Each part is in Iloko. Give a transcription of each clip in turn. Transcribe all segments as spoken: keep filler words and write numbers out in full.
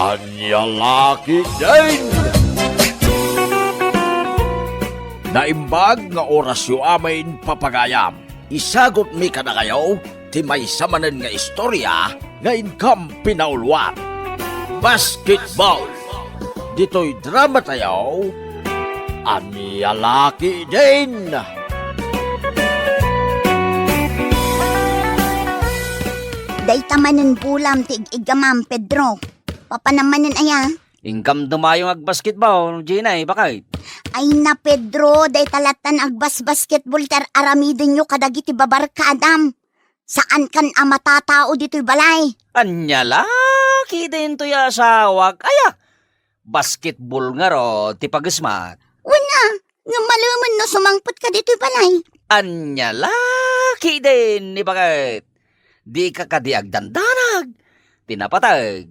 Ania la ketdin? Naimbag nga orasyo amin, papagayam. Isagutmi kadakayo ti maysa manen nga istoria nga inkam pinauluan. Basketball. Ditoy dramatayo, Ania la ketdin? Dayta manen bulam ti ig-iggamam, Pedro. Papanam manen aya? Inkam dumayo nga agbasketball, Jenny, bakit? Ay na, Pedro, dayta lattan agbasbasketball ti ar-aramidenyo kadagiti babarkadam. Saankan a matatao ditoy balay. Ania la ketdin toy asawak? Aya, basketball ngarud ti pagesmat. Wen a, ngem malemen no sumangpetka ditoy balay. Ania la ketdin ni baket? Dika kadi agdandanag? Ti napateg,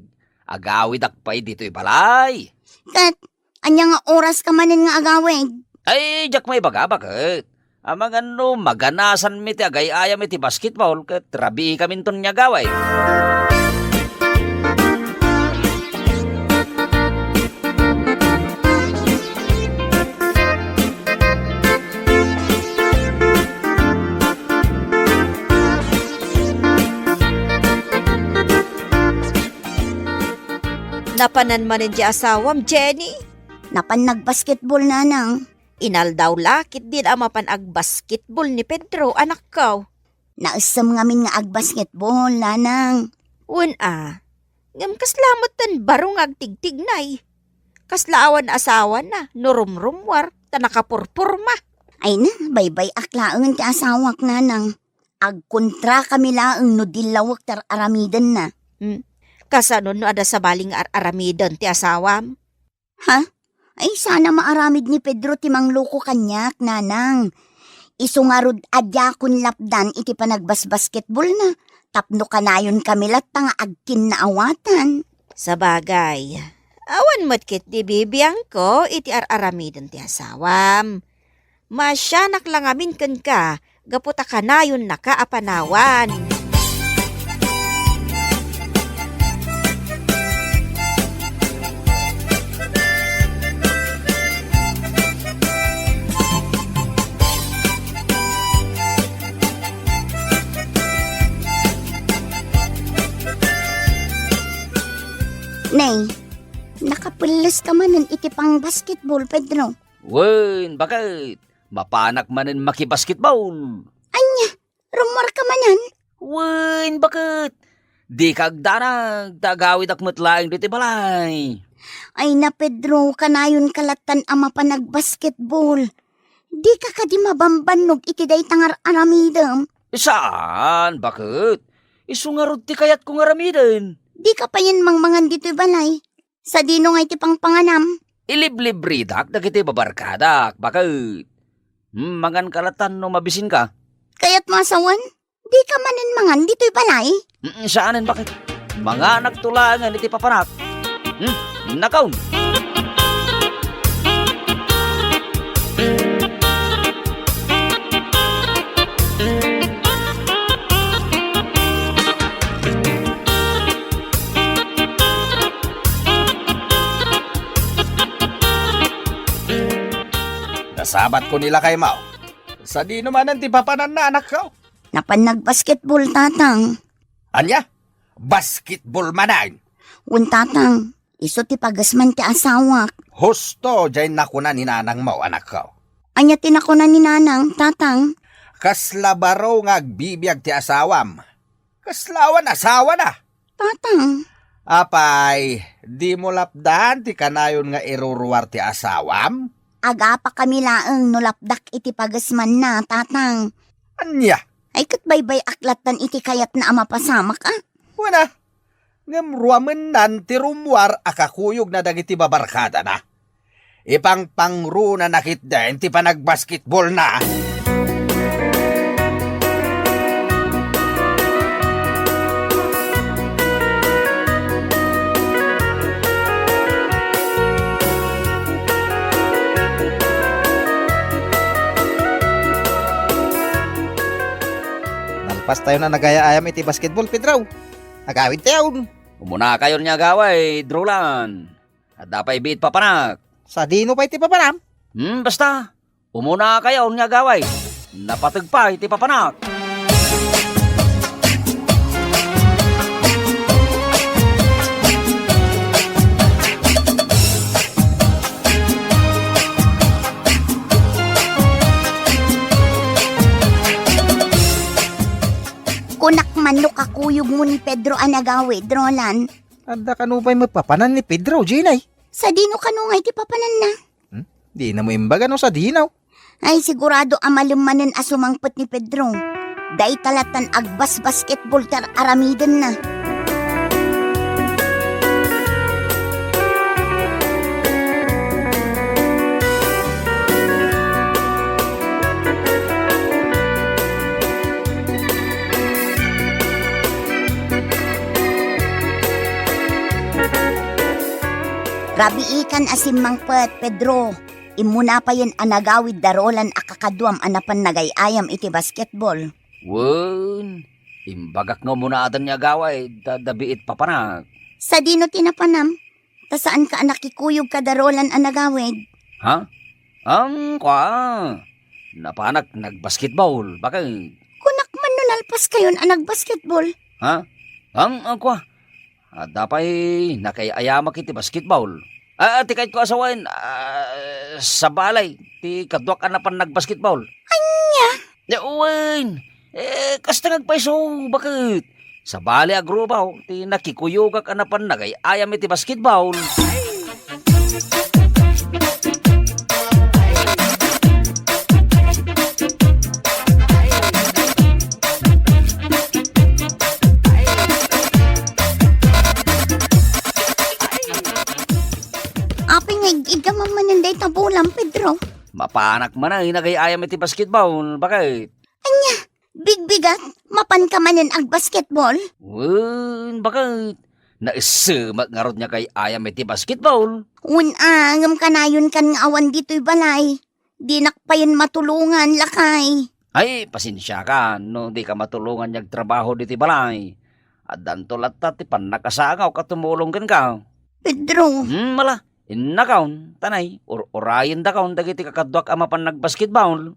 agawidak pay ditoy balay. Ket ania nga oraska manen nga agawid? Ay, diak maibaga, baket. Amangan no maganasanmi ti agay-ayam iti basketball ket rabiikaminton nga agawid. Napanan manen ti asawam, Jenny? Napan nagbasketball, nanang. Inaldaw la ketdin a mapan agbasketball ni Pedro, anakko. Naessem ngamin nga agbasketball, nanang. Wen a, ngem kasla met ti baro nga agtigtignay. Kasla awan asawana no rumrummuar ta nakapurpurma. Ay na, baybay-ak laeng ti asawak, nanang. Agkontrakami laeng no dillawek ti ar-aramidenna. Hmm. Kasano no adda sabali nga ar-aramiden ti asawam? Ha? Ay, sana maaramid ni Pedro ti mangloko kaniak, nanang. Isu ngarud a diakon lapdan iti panagbasbasketballna, tapno kanayonkami latta nga agkinnaawatan. Sabagay, awan met ketdi bibiangko iti ar-aramiden ti asawam. Maasianak la ngamin kenka gapu ta kanayonnaka a panawan. Nay, nakapelleska manen iti pangbasketball, Pedro? Wen, baket. Mapanak manen makibasketball. Ania, rummuarka manen? Wen, baket. Dika agdanag, ta agawidak met laeng ditoy balay. Ay na, Pedro, kanayonka lattan a mapan agbasketball. Dika kadi mabambannog iti dayta nga ar-aramidem? Saan, baket. Isu ngarud ti kayatko nga aramiden. Dika payen mangmangan ditoy balay. Sadino ngay ti pangpanganam? Iliblibredak dagiti babarkadak, baket. Hmm, manganka lattan no mabisinka. Kayatmo a sawen? Dika manen mangan ditoy balay? Mm, saanen, baket. Manganakto laengen iti papanak. Hmm, nakaw. Nasabatko ni lakaymo. Sadino manen ti papananna, anakko? Napan nagbasketball, tatang. Ania? Basketball manen? Wen, tatang. Isu ti pagesman ti asawak. Husto diay nakuna ni nanangmo, anakko. Ania ti nakuna ni nanang, tatang? Kasla baro nga agbibiag ti asawam. Kasla awan asawana. Tatang. Apay, dimo lapdan ti kanayon nga iruruar ti asawam? Agapakami laeng no lapdak iti pagesmanna, tatang. Ania? Ay, ket baybay-ak lattan iti kayatna a mapasamak, a? Wen a, ngem ruamennan ti rummuar a kakuyogna dagiti babarkadana. Ipangpangrunana ketdin ti panagbasketballna. Nalpastayon a nagay-ayam iti basketball, Pedro. Agawidtayon. Umunakayon nga agawid, Roland. Adda pay biit papanak. Sadino pay ti papanam? Hmm, basta. Umunakayon nga agawid. Napateg pay ti papanak. Kunak man no kakuyogmo ni Pedro a nagawid, Roland. Adda kano pay met papanan ni Pedro, Jenay? Sadino kano ngay ti papananna? Hmm? Dinamo imbaga no sadino. Ay, sigurado a malem manen a sumangpet ni Pedro. Dayta lattan agbasbasketball ti ar-aramidenna. Rabiikan a simmangpet, Pedro. Immuna payen a nagawid da Roland a kakaduam a napan nagay-ayam iti basketball. Wen, imbagak nga umuna adan nga agawid, ta adda biit papanak. Sadino ti napanam? Ta saanka a nakikuyog kada Roland a nagawid? Ha? Ang kwa, napanak nagbasketball, bakit? Kunak man no nalpaskayon a nagbasketball. Ha? Ang, ang kwa, adda pay nakay-ayamak iti basketball. Ah, ti kayatko a sawen, ah, sabali ti kaduak a napan nagbasketball. Ania? Ya, wen. Eh, kasta nga agpayso, bakit? Sabali a grupo ti nakikuyogak a napan nagay-ayam iti basketball. Apay nga ig-igam manen dayta bolam, Pedro? Mapanak man a nagay-ayam iti basketball, bakit? Ania, bigbigat, mapanka manen agbasketball? Wen, bakit? Naissemak ngarud nga kay-ayam iti basketball. Wen a, ngem kanayonkan nga awan ditoy balay. Dinak payen matulongan, lakay. Ay, pasensiakan no dika matulongan nga agtrabaho ditoy balay. Addanto latta ti pannakasangaw a tumulong kenka. Pedro. Hmm, mala. Innakon, tanay, ur-urayendakon dagiti kakaduak a mapan nagbasketball.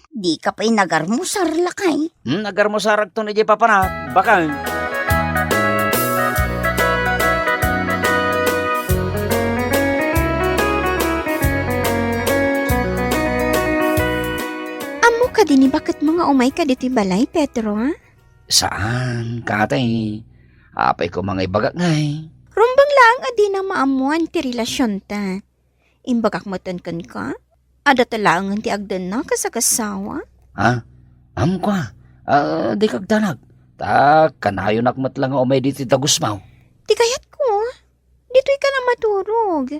Dika pay nagarmusar, lakay. Hmm, nagarmusarakton idiay papanak, bakit? Ammo kadi ni baketmo nga umayka ditoy balay, Pedro, a? Saan, katay. Apay koma nga ibagak ngay. Rumbeng laeng a dina maammoan ti relasionta. Imbagak metten kenka, adda ta laengen ti agdennak a sagasawa. Ha? Amko, a, dika agdanag. Ta kanayonak met la nga umay ditoy dagusmaw. Ti kayatko, ditoyka a maturog.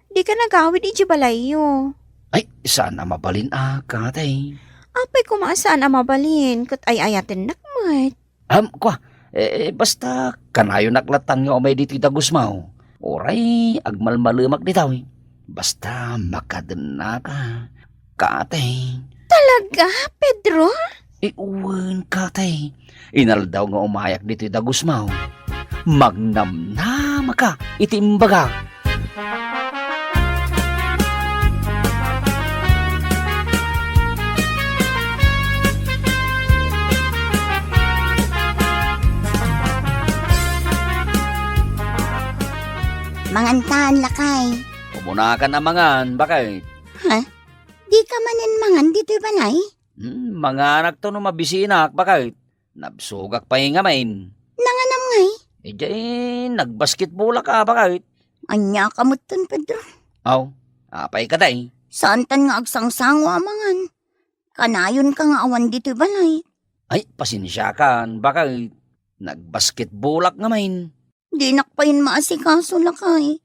Dika nagawid idiay balayyo. Ay, saan a mabalin a, katay. Apay koma a saan a mabalin, ket ay-ayatennak met. Am, kua, eh, basta kanayonak lattan nga umay ditoy dagusmaw. Uray, agmalmalemak ditoy. Basta makadennaka, katay. Talaga, Pedro? Eh, wen, katay. Inaldaw nga umayak ditoy dagusmaw. Magnamnamaka iti imbagak. Mangankan, lakay. Umunakan a mangan, bakit? Ha? Dika manen mangan ditoy balay? Hmm, manganakto no mabisinak, bakit? Nabsogak pay ngamin. Nanganam ngay? Idiay nagbasketbolak a, bakit? Ania ka metten, Pedro? Aw, apay kadi? Saantan nga agsangsango a mangan. Kanayonka nga awan ditoy balay. Ay, pasensiakan, bakit? Nagbasketbolak ngamin. Dinak payen maasikaso, lakay.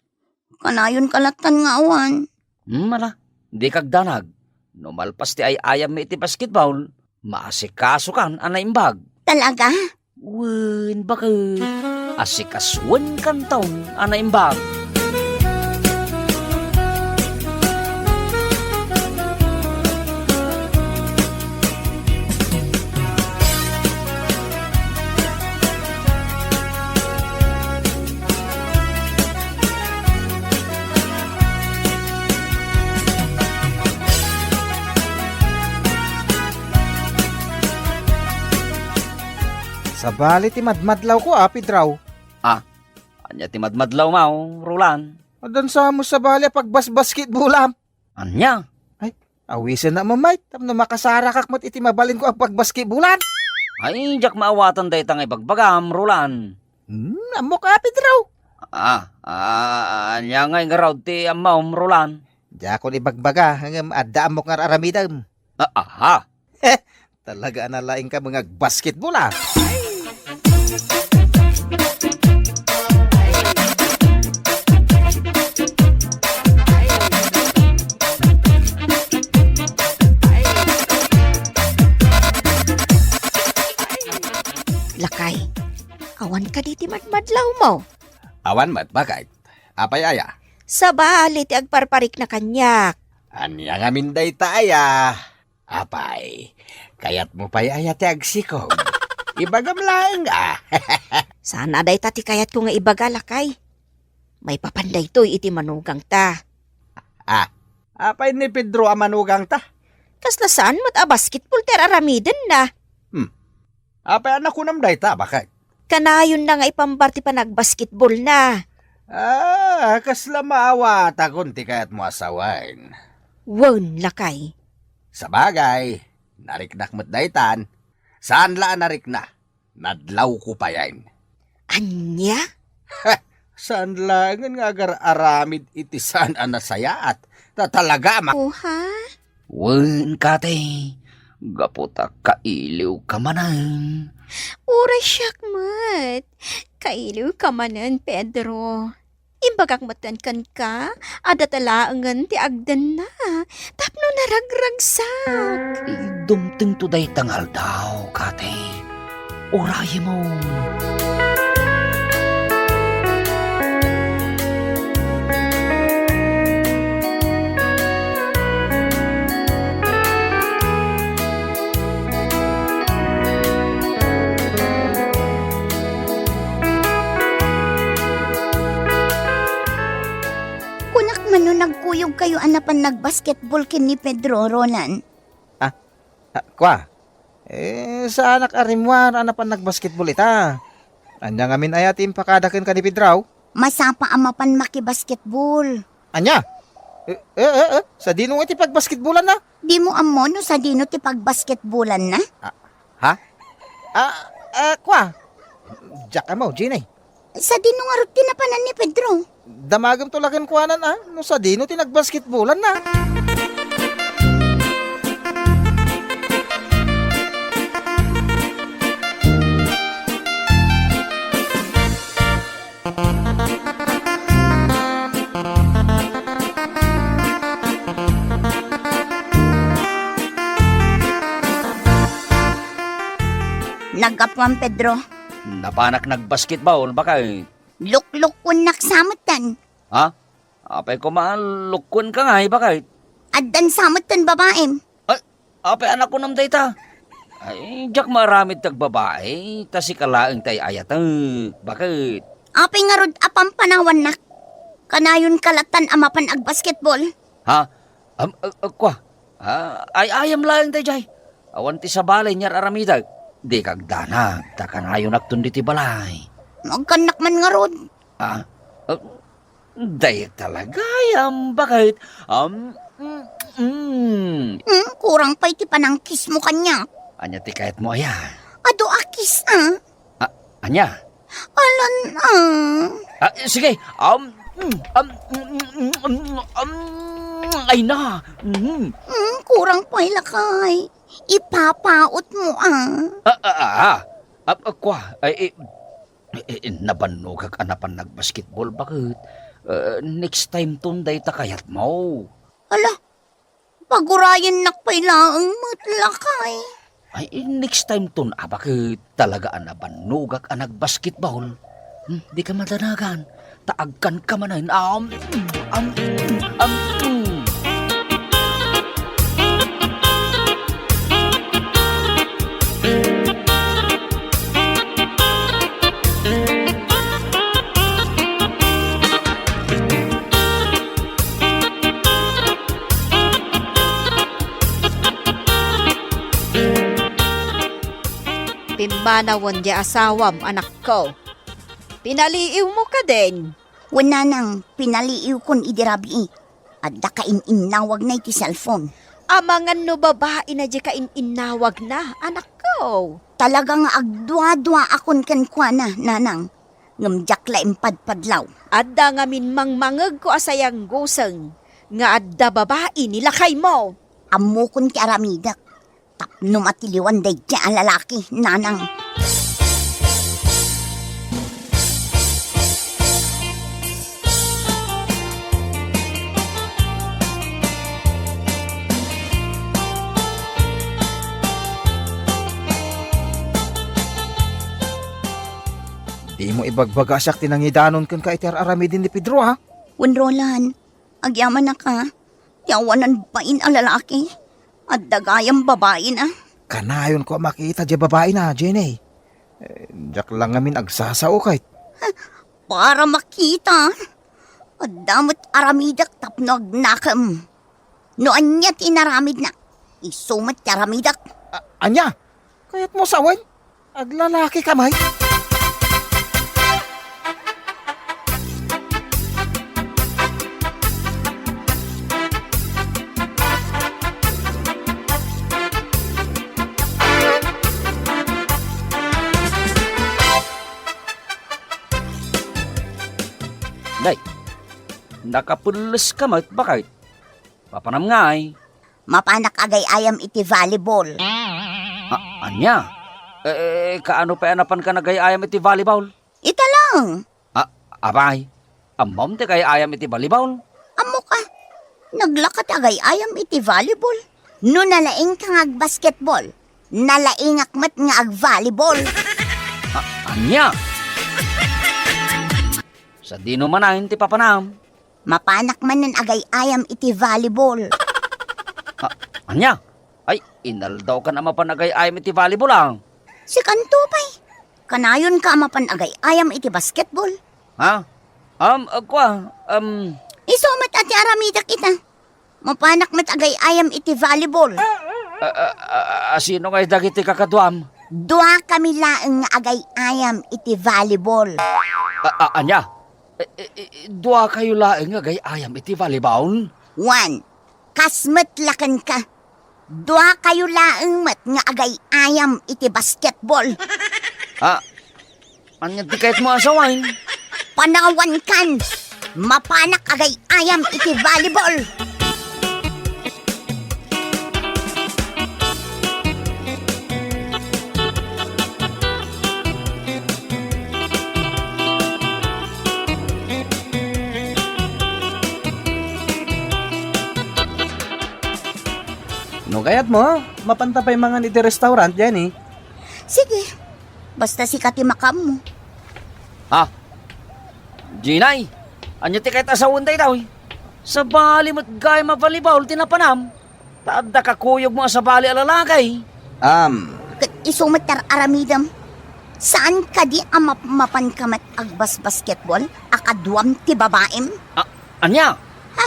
Kanayonka lattan nga awan. Hmm, ala, dika agdanag. No malpas ti ay-ayammi iti basketball, maasikasokan a naimbag. Talaga? Wen, bakit? Asikasuenkanton a naimbag. Sabali ti madmadlawko, a, Pedro. Ah, ania ti madmadlawmo, Roland? Addan sa mo sabali a pagbasbasketbolam. Ania? Ay, awisennak met, tapno makasarakak met iti mabalinko a pagbasketbolan. Ay, diak maawatan dayta nga ibagbagam, Roland. Hmm, ammok, a, Pedro. Ah, ah, ania ngay ngarud ti ammom, Roland? Diakon ibagbaga, ngem adda ammok nga ar-aramidem. Ah, aha. Talaga a nalaingka nga agbasketbol, a. Lakay, awan kadi ti madmadlawmo? Awan met, bakit? Apay aya? Sabali ti agparparikna kaniak. Ania ngamin dayta aya? Apay, kayatmo pay aya ti agsikog? Ibagam laeng, a. Saan a dayta ti kayatko nga ibaga, lakay. Maipapan daytoy iti manugangta. Ah, apay ni Pedro a manugangta? Kasla saan met a basketball ti ar-aramidenna. Hmm. Apay a nakunam dayta, bakit? Kanayonna nga ipambar ti panagbasketballna. Ah, kasla maawatakon ti kayatmo a sawen. Wen, lakay. Sabagay, nariknak met daytan. Saan la a narikna? Nadlawko payen. Ania? Saan laengen nga agar-aramid iti saan a nasayaat. Ta talaga a ma- Oha? Wen, kate, gapu ta kailiwka manen. Uray siak met. Kailiwka manen, Pedro. Imbagak metten kenka, adda ta laengen ti agdenna tapno naragragsak. Dumtengto dayta nga aldaw, kate. Urayemon. Kunak man no nagkuyogkayo a napan nagbasketball ken ni Pedro, Roland. Ah, ah, kua? Eh, saanak a rimmuar a napan nagbasketball ita. Ania ngamin aya ti impakada kenka ni Pedro? Masapa a mapan makibasketball. Ania? Eh, eh, eh, eh, sadino nga iti pagbasketballanna? Dimo ammo no sadino ti pagbasketballanna? Ah, ha? Ah, ah, kua? Diak ammo, Jenny. Sadino ngarud ti napanan ni Pedro? Damagem to la kenkuana, a, no sadino ti nagbasketballanna. Naggapuam, Pedro. Napanak nagbasketball, bakit? Luklukkuennak sa metten. Ha? Apay koma, lukkuenka ngay, bakit? Addan sa metten babaem. Ay, apay a nakunam dayta? Ay, diak maaramid ti agbabai, ta sika laeng ti ay-ayatek. Bakit? Apay ngarud a pampanawannak? Kanayonka lattan a mapan agbasketball? Ha? Am, a, a, kua? Ah, ay-ayam laeng daydiay. Awan ti sabali nga ar-aramidek. Dika agdanag, ta kanayonakton ditoy balay. Agkannak man ngarud. Ah, ah, dayta la gayam, bakit? Am, mm, mm. Hmm, kurang pay ti panangkismo kaniak. Ania ti kayatmo aya? Adu a kiss, a. Ah, ania? Alan, a. Ah, sige. Am, mm, am, mm, mm, mm, am, ay na. Mm. Hmm, kurang pay lakay. Ipapautmo, a. Ah, ah, ah, ah. Ah, ah, kua, ay, eh, eh, eh, nabannogak a napan nagbasketball, bakit? Eh, next time ton dayta kayatmo. Ala, pagurayennak pay laeng met lakay. Ay, next time ton, a, bakit? Talaga a nabannogak a nagbasketball. Hmm, dika madanagan. Ta agkanka manen. Am, am, am. Anawen diay asawam, anakko. Pinaliiwmo kadin? Wen, nanang, pinaliiwkon idi rabii. Adda kain-innawagna iti cellphone. Amangan no babaina diay kain-innawagna, anakko. Talaga nga agduaduaakon kenkuana, nanang. Ngem diak la impadpadlaw. Adda ngamin mangmangegko a sayangguseng nga adda babai ni lakaymo. Ammokon ti aramidek. Tapno matiliwan daydiay a lalaki, nanang. Dimo ibagbaga a siak ti nangidanon kenka iti ar-aramiden ni Pedro, a? Wen, Roland, agyamanak a, ti awanan bain a lalaki. Adda gayam babaina. Kanayonko a makita diay babaina, Jenny. Eh, diak la ngamin agsasao ket. Para makita. Adda met aramidek tapno agnakem. No ania ti inaramidna, isu met ti aramidek. A-, ania? Kayatmo sawen? Aglalaki ka, may? Nay, nakapelles ka met, baket? Papanam ngay. Mapanak agay-ayam iti volleyball. A-, ania? Eh, kaano pay a napanka agay-ayam iti volleyball? Ita lang. A-, apay, ammom ti agay-ayam iti volleyball? Ammok a, naglaka ti agay-ayam iti volleyball. No nalaingka nga agbasketball, nalaingak met nga agvolleyball. A-, ania? Sadino manen ti papanam? Mapanak manen agay-ayam iti volleyball. A-, ania? Ay, inaldawkan a mapan agay-ayam iti volleyball, a. Sikanto pay. Kanayonka a mapan agay-ayam iti basketball. Ha? Um, agkua, um. Isu met a ti aramidek ita. Mapanak met agay-ayam iti volleyball. A, a, a, a, sino ngay dagiti kakaduam? Dua kami laeng nga agay-ayam iti volleyball. A, a, ania? E, e, e, dua kayo laeng nga agay-ayam iti volleyball? Wen, kas met la kenka. Dua kayo laeng met nga agay-ayam iti basketball. Ha? Ania ti kayatmo a sawen? Panawankan! Mapanak agay-ayam iti volleyball! No kayatmo, mapanta pay mangan iti restaurant, Jenny. Sige. Basta sika ti makaammo. Ha? Jenny, ania ti kayat a sawen daytoy? Sabali met gayam a volleyball ti napanam. Ta adda kakuyogmo a sabali a lalaki. Am. Ket isu met ti ar-aramidem. Saan kadi a map-, mapanka met agbasbasketball a kaduam ti babaim? A-, ania? Ha?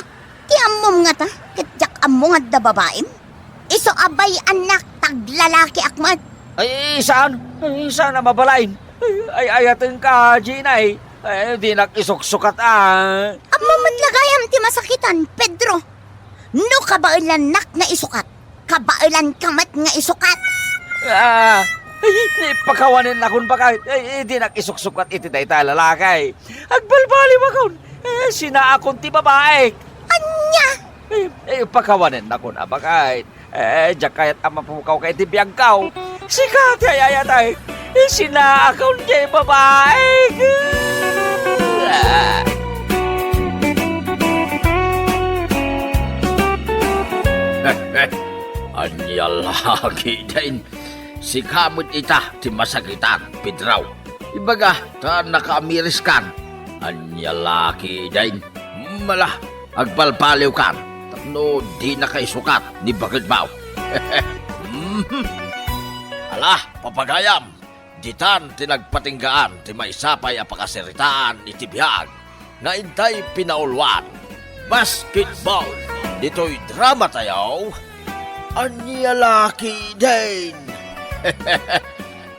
Ti ammom ngata, ket diak ammo nga adda babaim? Isu a bay-annak, ta aglalakiak met. Ay, saan? Ay, saan a mabalin? Ay, ay, ayatenka, Jenny. Ay, dinak isuksukat, a. Ammom met la gayam ti masakitan, Pedro. No kabaelannak nga isukat, kabaelanka met nga isukat. A, ay, pakawanennakon, baket. Ay, dinak isuksukat iti dayta a lalaki. Agbalbaliwakon. E, sinaakon ti babaik. Ania? E, e, pakawanennakon a, baket. E, diak kayat a mapukawka iti biagko. Sika ti ay-ayatek. Sinaakon ti babaik. Ania la ketdin? Sika met ita ti masakitan, Pedro. Ibaga ta nakaamiriskan. Ania la ketdin? Mala, agbalbaliwkan tapno dinaka isukat ni baketmo. Mhm. Ala, papagayam, ditan ti nagpatinggaan ti maysa pay a pakasaritaan iti biag nga intay pinauluan, basketball. Ditoy dramatayo, Ania la ketdin?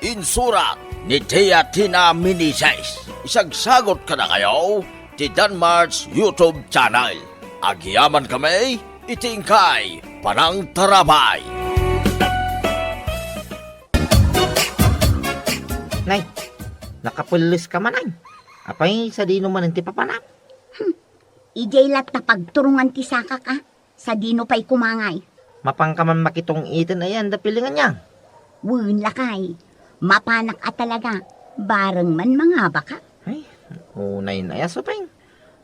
Insurat ni Tia Tina Meneses. Isagsagot kadakayo ti Danmar's YouTube channel. Agyamankami iti inkay panangtarabay. Nay, nakapelles ka man, ay. Apay, sadino man ti papanam? Hmm. Idiay latta pagturongan ti sakak, a. Sadino pay kumangay? Mapanka man makitong-iten ayan da pilingan niya. Wen, lakay. Mapanak a talaga. Bareng man mangabaka. Ay, unay na ya, Supeng.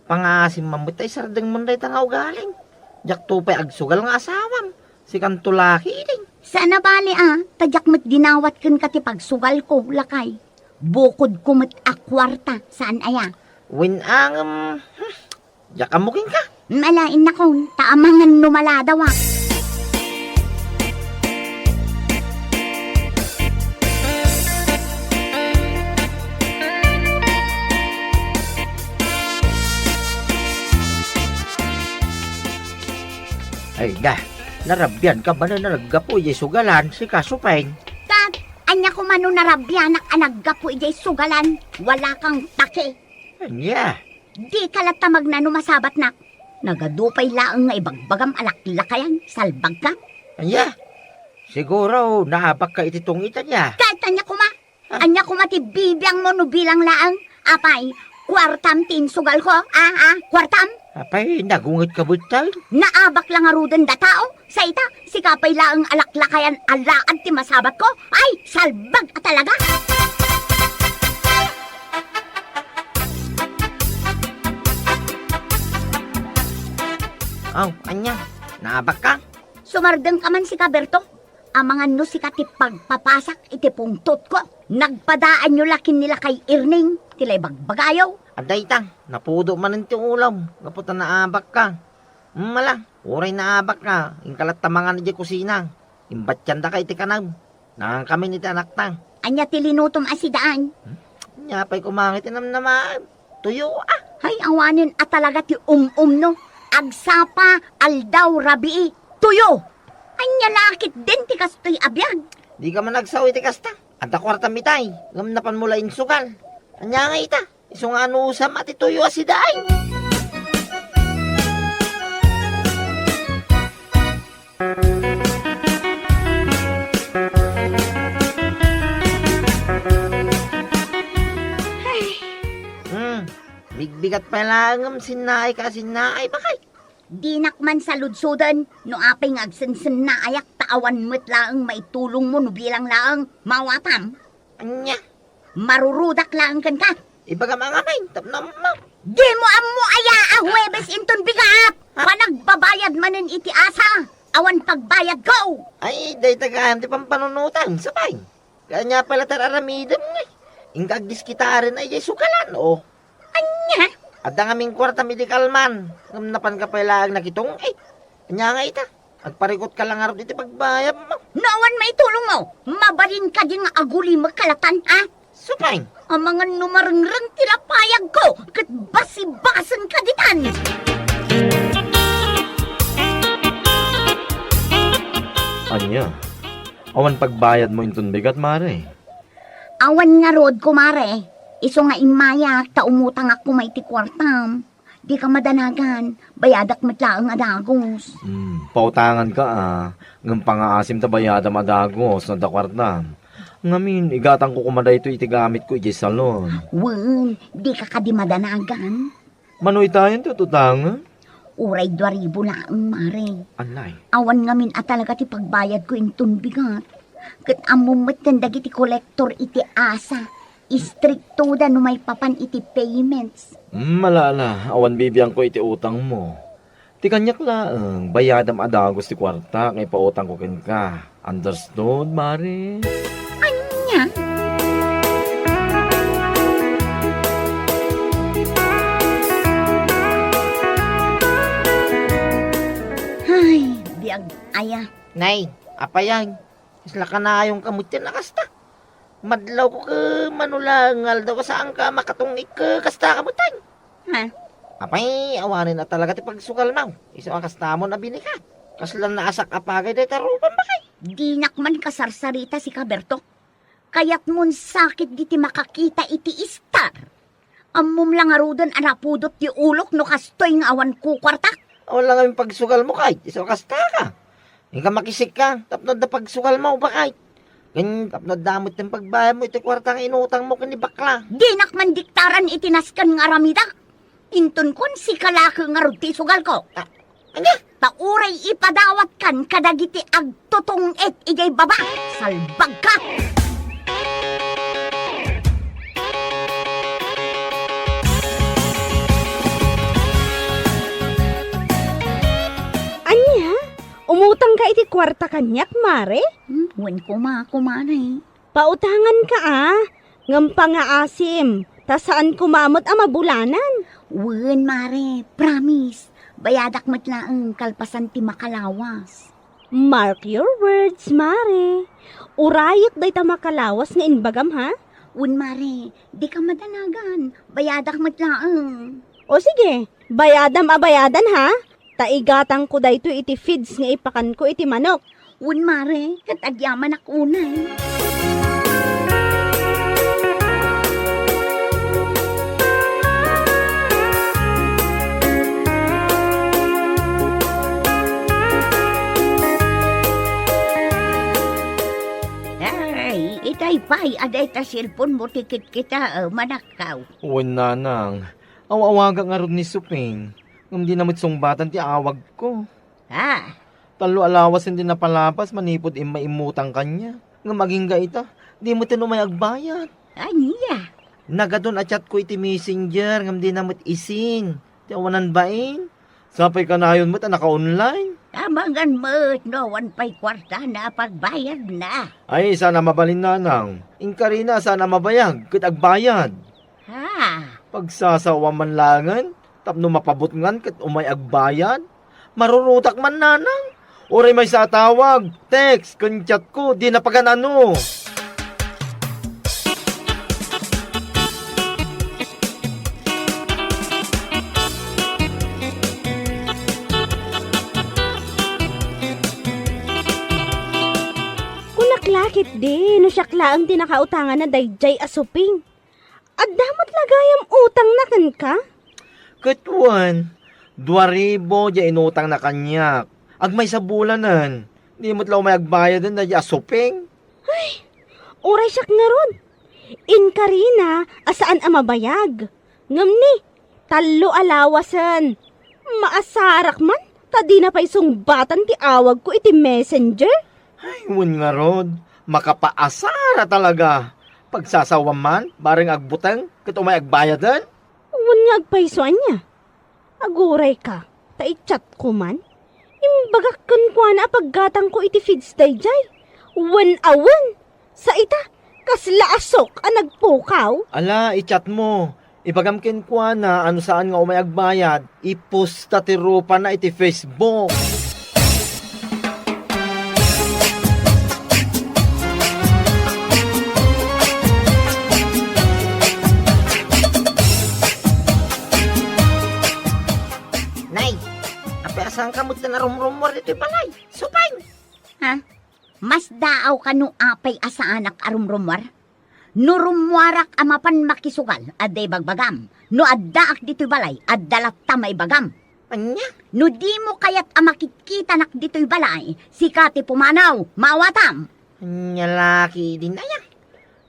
Pangaasim man met tay sardeng mo dayta nga ugaling. Diak to pay agsugal nga asawam. Sikanto laki, idin. Saan a bali, a, ta diak met dinawat kenka ti pagsugalko, lakay. Bukodko met a kuarta, saan aya? Wen, angem, hmm, diak ammo kenka. Malain nakon, ta amangan no maladawak. Ay, da, narabian ka ba na naggapu idiay sugalan, sika, Supeng? Kat, ania koma no narabianak a naggapu idiay sugalan, wala kang pake. Ania? Dika latta magnano masabatnak. Nagadu pay laeng nga ibagbagam a laklakayan, salbagka. Ania? Siguro, naabakka iti tungit, ania? Kat, ania koma? Ah. Ania koma ti bibiangmo no bilang laeng? Apay, kuartam ti insugalko? Ah, ah, kuartam? Apay, nagungetka met tay? Naabak la ngaruden da tao? Sa ita, sika pay laeng a laklakayan a laad ti masabatko? Ay, salbag a talaga! Aw, ania? Naabakka? Sumardengka man, sika, Berto. Amangan no sika ti pagpapasak iti pungtotko. Nagpadaanyo la ken ni lakay Erning ti la ibagbagayo. Adda ita, napudo manen ti ulom gapu ta naabakka. Mala, uray naabakka, inka latta mangan idiay kusina. Imbatiandaka iti kanam. Nangankamin iti anakta. Ania ti linutom a sidaan? Hmm? Ania pay koma nga iti namnamaem? Tuyo, a. Hay, awanen a talaga ti um-um, no? Agsapa, aldaw, rabii, tuyo! Ania la ketdin ti kastoy a biag? Dika man agsao iti kasta. Adda kuartam itay, ngem napanmo la insugal. Ania nga ita? Isu nga anusam a ti tuyo a sidaay. Ay. Hmm, bigbigat pay laeng ngem sinnaayka a sinnaay, bakay. Dinak man saludsoden no apay nga agsensennaayak ta awan met laeng maitulongmo no bilang laeng mawatam. Ania? Marurudak laeng kenka. Ibagam a ngamin, tapno ammo. Dimo ammo aya a Huwebes inton bigat? Ha? Panagbabayad manen iti asa. Awan pagbayadko. Ay, dayta gaan ti pampanunotan, sapay. Ania pay la ti ar-aramidem, ngay? Inka agdiskitaren a idiay sugalan, o. Ania? Adda ngamin kuartam idi kalman, ngem napanka pay laeng nakitong-it. Ania nga ita? Agparikutka la ngarud iti pagbayadmo. No awan maitulongmo, mabalin kadi nga agulimekka latan, a? Supay. Amangan no marengreng ti lapayagko, ket basibasenka ditan. Ania? Awan pagbayadmo inton bigat, mare? Awan ngarud, kumare. Isu nga immayak ta umutangak koma iti kuartam. Dika madanagan, bayadak met laeng a dagus. Hmm, pautanganka, a, ngem pangaasim ta bayadam a dagus no adda kuartam. Ngamin, igatangko koma daytoy iti gamitko idiay salon. Wen, dika kadi madanagan? Mano itayen ti ut-utangen? Uray dua ribu laeng, mare. Anay. Awan ngamin a talaga ti pagbayadko inton bigat. Ket ammom met ken dagiti kolektor iti asa, istriktoda no maipapan iti payments. Mm, ala, ala, awan bibiangko iti utangmo. Ti kaniak laeng, bayadam a dagus ti kuarta nga ipautangko kenka. Understood, mare? Ania? Ay, biag aya. Nay, apay, ay? Kasla kanayonka met ti nakasta. Madlawko ket mano laeng nga aldaw a saanka a makatong-it ket kastaka met, ay. Ha? Apay, awanen a talaga ti pagsugalmo. Isu a kastamon a binikat. Kasla naasak a pagay dayta rupam, bakay. Dinak man kasarsarita, sika, Berto. Kayatmon sakit diti makakita iti istar. Ammom la ngaruden a napudot ti ulok no kastoy nga awan kukuartak. Awan la ngamin pagsugalmo, kay isu a kasta ka. Inka makisikka, tapno adda pagsugalmo, bakay. Ken tapno adda met ti pagbayadmo iti kuarta nga inutangmo ken ni bakla. Dinak mandiktaran iti nasken nga aramidak. Inton kuan, sika la ket ngarud ti isugalko. Ah, ania? Ta uray ipadawatkan kadagiti agtutong-it idiay baba. Salbagka! Ania? Umutangka iti kuarta kaniak, Mare? Hmm, wen koma, kumanay. Pautanganka, a, ngem pangaasim, ta saan koma met a mabulanan. Wen, Mare, promise. Bayadak met laeng kalpasan ti makalawas. Mark your words, Mare. Urayek dayta makalawas nga imbagam, ha? Wen, Mare, dika madanagan. Bayadak met laeng. O sige, bayadam a bayadan, ha? Ta igatangko daytoy iti feeds nga ipakanko iti manok. Wen, Mare, ket agyamanak unay. Ay, itay pay a dayta cellphone mo ti kitkita, eh, manakkaw. Wen, nanang. Aw-awagak ngarud ni Suping. Ngem dina met sungbatan ti awagko. Ha? Tallo a lawasen ti napalabas manipud immay immutang kaniak. Ngem agingga ita, di met umay agbayad. Ania? Nagadun a chatko iti Messenger ngem dina met isin. Ti awanan bain. Sapay kanayon met a naka-online. Amangan met no awan pay kuartana a pagbayadna. Ay, saan a mabalin, nanang. Inkarina, saan a mabayag ket agbayad. Ha? Pagsasawa man laengen, tapno mapabutngan ket umay agbayad. Marurutak man, nanang. Uray maysa a tawag, text, ken chatko, dina pagan-ano. Kunak la ketdi, no siak laeng ti nakautanganna daydiay a Suping. Adda met la gayam utangna kenka? Ket wen, dua ribu diay inutangna kaniak. Agmaysa bulanen, di met la umay agbayaden daydiay a Suping. Ay, uray siak ngarud. Inkarina a saan a mabayag. Ngem ni, tallo a lawasen. Maasarak man, ta dina pay sungbatan ti awagko iti Messenger. Ay, wen ngarud, makapaasara talaga. Pagsasawa man, bareng agbuteng, ket umay agbayaden? Wen nga agpayso ania? Agurayka, ta i-chatko man. Imbagak kenkuana a paggatangko iti feeds daydiay. Wen a wen! Sa ita, kasla a sok a nagpukaw. Ala, i-chatmo. Ibagam kenkuana a no saan nga umay agbayad, iposta ti rupana iti Facebook. Nay, apay a saanka met a narumrumuar ditoy balay? Suping! Ha? Masdaawka no apay a saanak a rumrumuar? No rummuarak a mapan makisugal, adda ibagbagam. No addaak ditoy balay, adda latta maibagam. Ania? No dimo kayat a makitkitanak ditoy balay, sika ti pumanaw, maawatam. Ania la ketdin aya?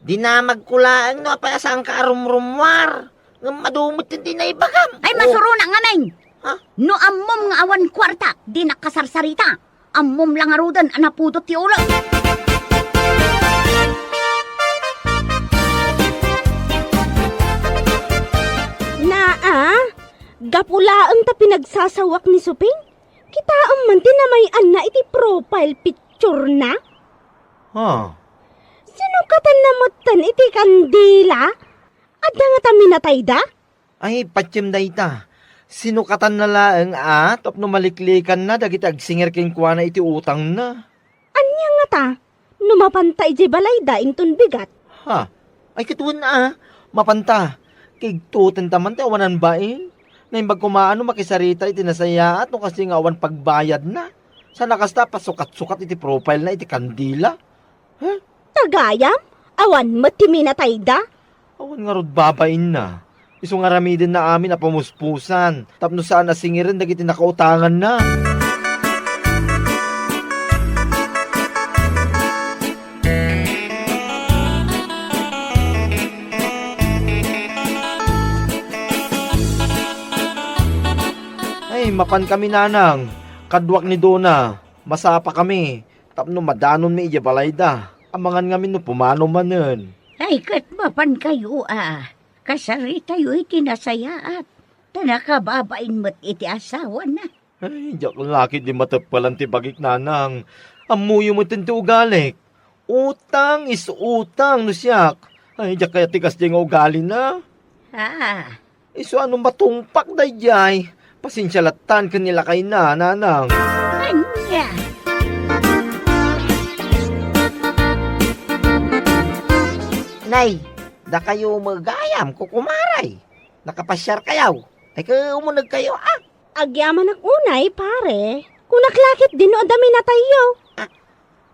Dinamagko laeng no apay a saanka a rumrumuar. Ngem adu met ti naibagam. Ay, oh, masuronak ngamin. Ha? No ammom nga awan kuarta, dinak kasarsarita. Ammom la ngaruden a napudot ti ulo. Naa, gapu laeng ta pinagsasawak ni Suping, kitaem man ti namay-anna iti profile picture-na. Ha? Sinukatanna metten iti kandila? Adda ngata minatayda? Ay, patiem dayta. Sinukatanna laeng a tapno maliklikanna dagiti agsinger kenkuana iti utangna. Ania ngata? No mapanta idiay balayda inton bigat? Ha? Ay, ket wen a, mapanta. Kigtutenta man ti awanan bain. Naimbag koma a no makisarita iti nasayaat no kasdi nga awan pagbayadna. Saan a kasta a pasukat-sukat iti profile-na iti kandila. Ha? Ta gayam, Awan met ti minatayda? Awan ngarud babainna. Isu nga aramidenna amin a pamuspusan tapno saan a singiren dagiti nakautanganna. Ay, mapan kami, nanang. Kaduak ni Dona. Masapa kami tapno madanonmi idiay balayda. Amangan ngamin no pumano manen. Ay, ket mapan kayo a. Kasaritayo iti nasayaat. Ta nakababain met iti asawana. Ay, diak la ketdi mateppelan ti bagik, nanang. Ammoyo met ti ugalik. Utang is utang no siak. Ay, diak kayat ti kasdiay nga ugalina. Ah. Isu a no matungpak daydiay, pasensia lattan ken ni lakayna, nanang. Ania? Nay, dakayo met gayam, kukumare. Nakapasiarkayo. Ay, kumunegkayo, a? Agyamanak unay, pare. Kunak la ketdi no adda minatayyo. Ah,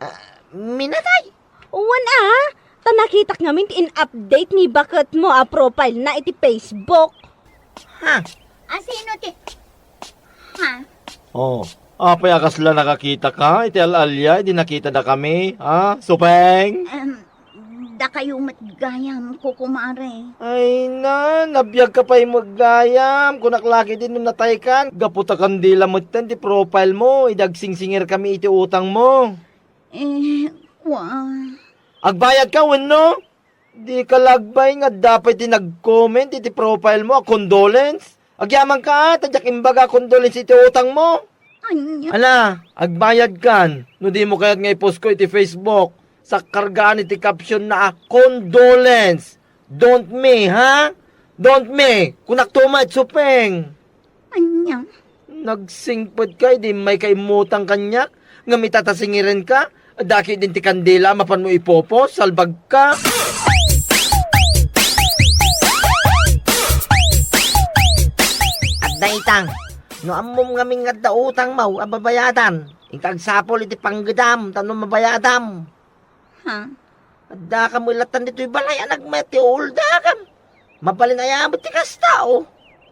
ah, minatay? Wen a, ta nakitak ngamin ti in-update ni baketmo a profile na iti Facebook. Ha? A, sino ti, ha? Oh, apay a kasla nakakitaka iti al-alia idi nakitada kami, ha? Supeng? Em, Dakayo met gayam, kukumare. Ay na, nabiagka pay met gayam. Kunak la ketdi no nataykan. Gapu ta kandila metten ti profile mo, idi agsingsingirkami iti utangmo. Eh, kua. Agbayadka wenno? Dika la agbain nga adda pay ti nag-comment iti profile mo a condolence? Agyamanka, ta diak imbaga a condolence iti utangmo. Ania? Ala, agbayadkan. No dimo kayat nga i-post ko iti Facebook, sakkargaan iti caption na a condolence. Don't me, ha? Don't me. Kunakto met, Supeng. Ania? Nagsingpet ka, idi immayka immutang kaniak, ngem ita ta singirenka, adda ketdin ti kandila a mapanmo ipopost, salbagka. Adda itang, no ammom ngamin nga adda utangmo a babayadan, inka agsapul iti panggedam tapno mabayadam. Ha? Addaka met lattan ditoy balay a nagmayat ti uldagam. Mabalin aya met ti kasta, o?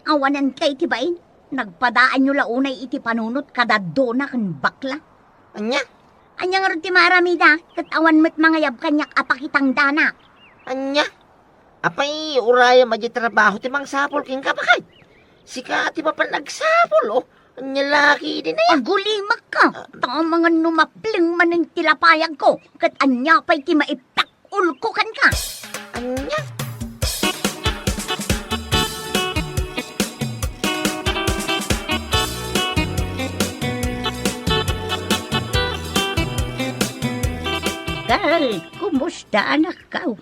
Awanen kay ti bain. Nagpadaanyo la unay iti panunot kada Dona ken bakla. Ania? Ania ngarud ti maaramida, ket awan met mangayab kaniak a pakitangdanak. Ania? Apay, urayem a diay trabaho ti mangsapul kenka, baket. Sika ti mapan agsapul, o? Ania la ketdi aya? Agulimakka! Ah. Ta amangan no mapleng manen ti lapayagko, ket ania pay ti maiptak-ulko kenka? Ania? Dal, kumusta, anakko?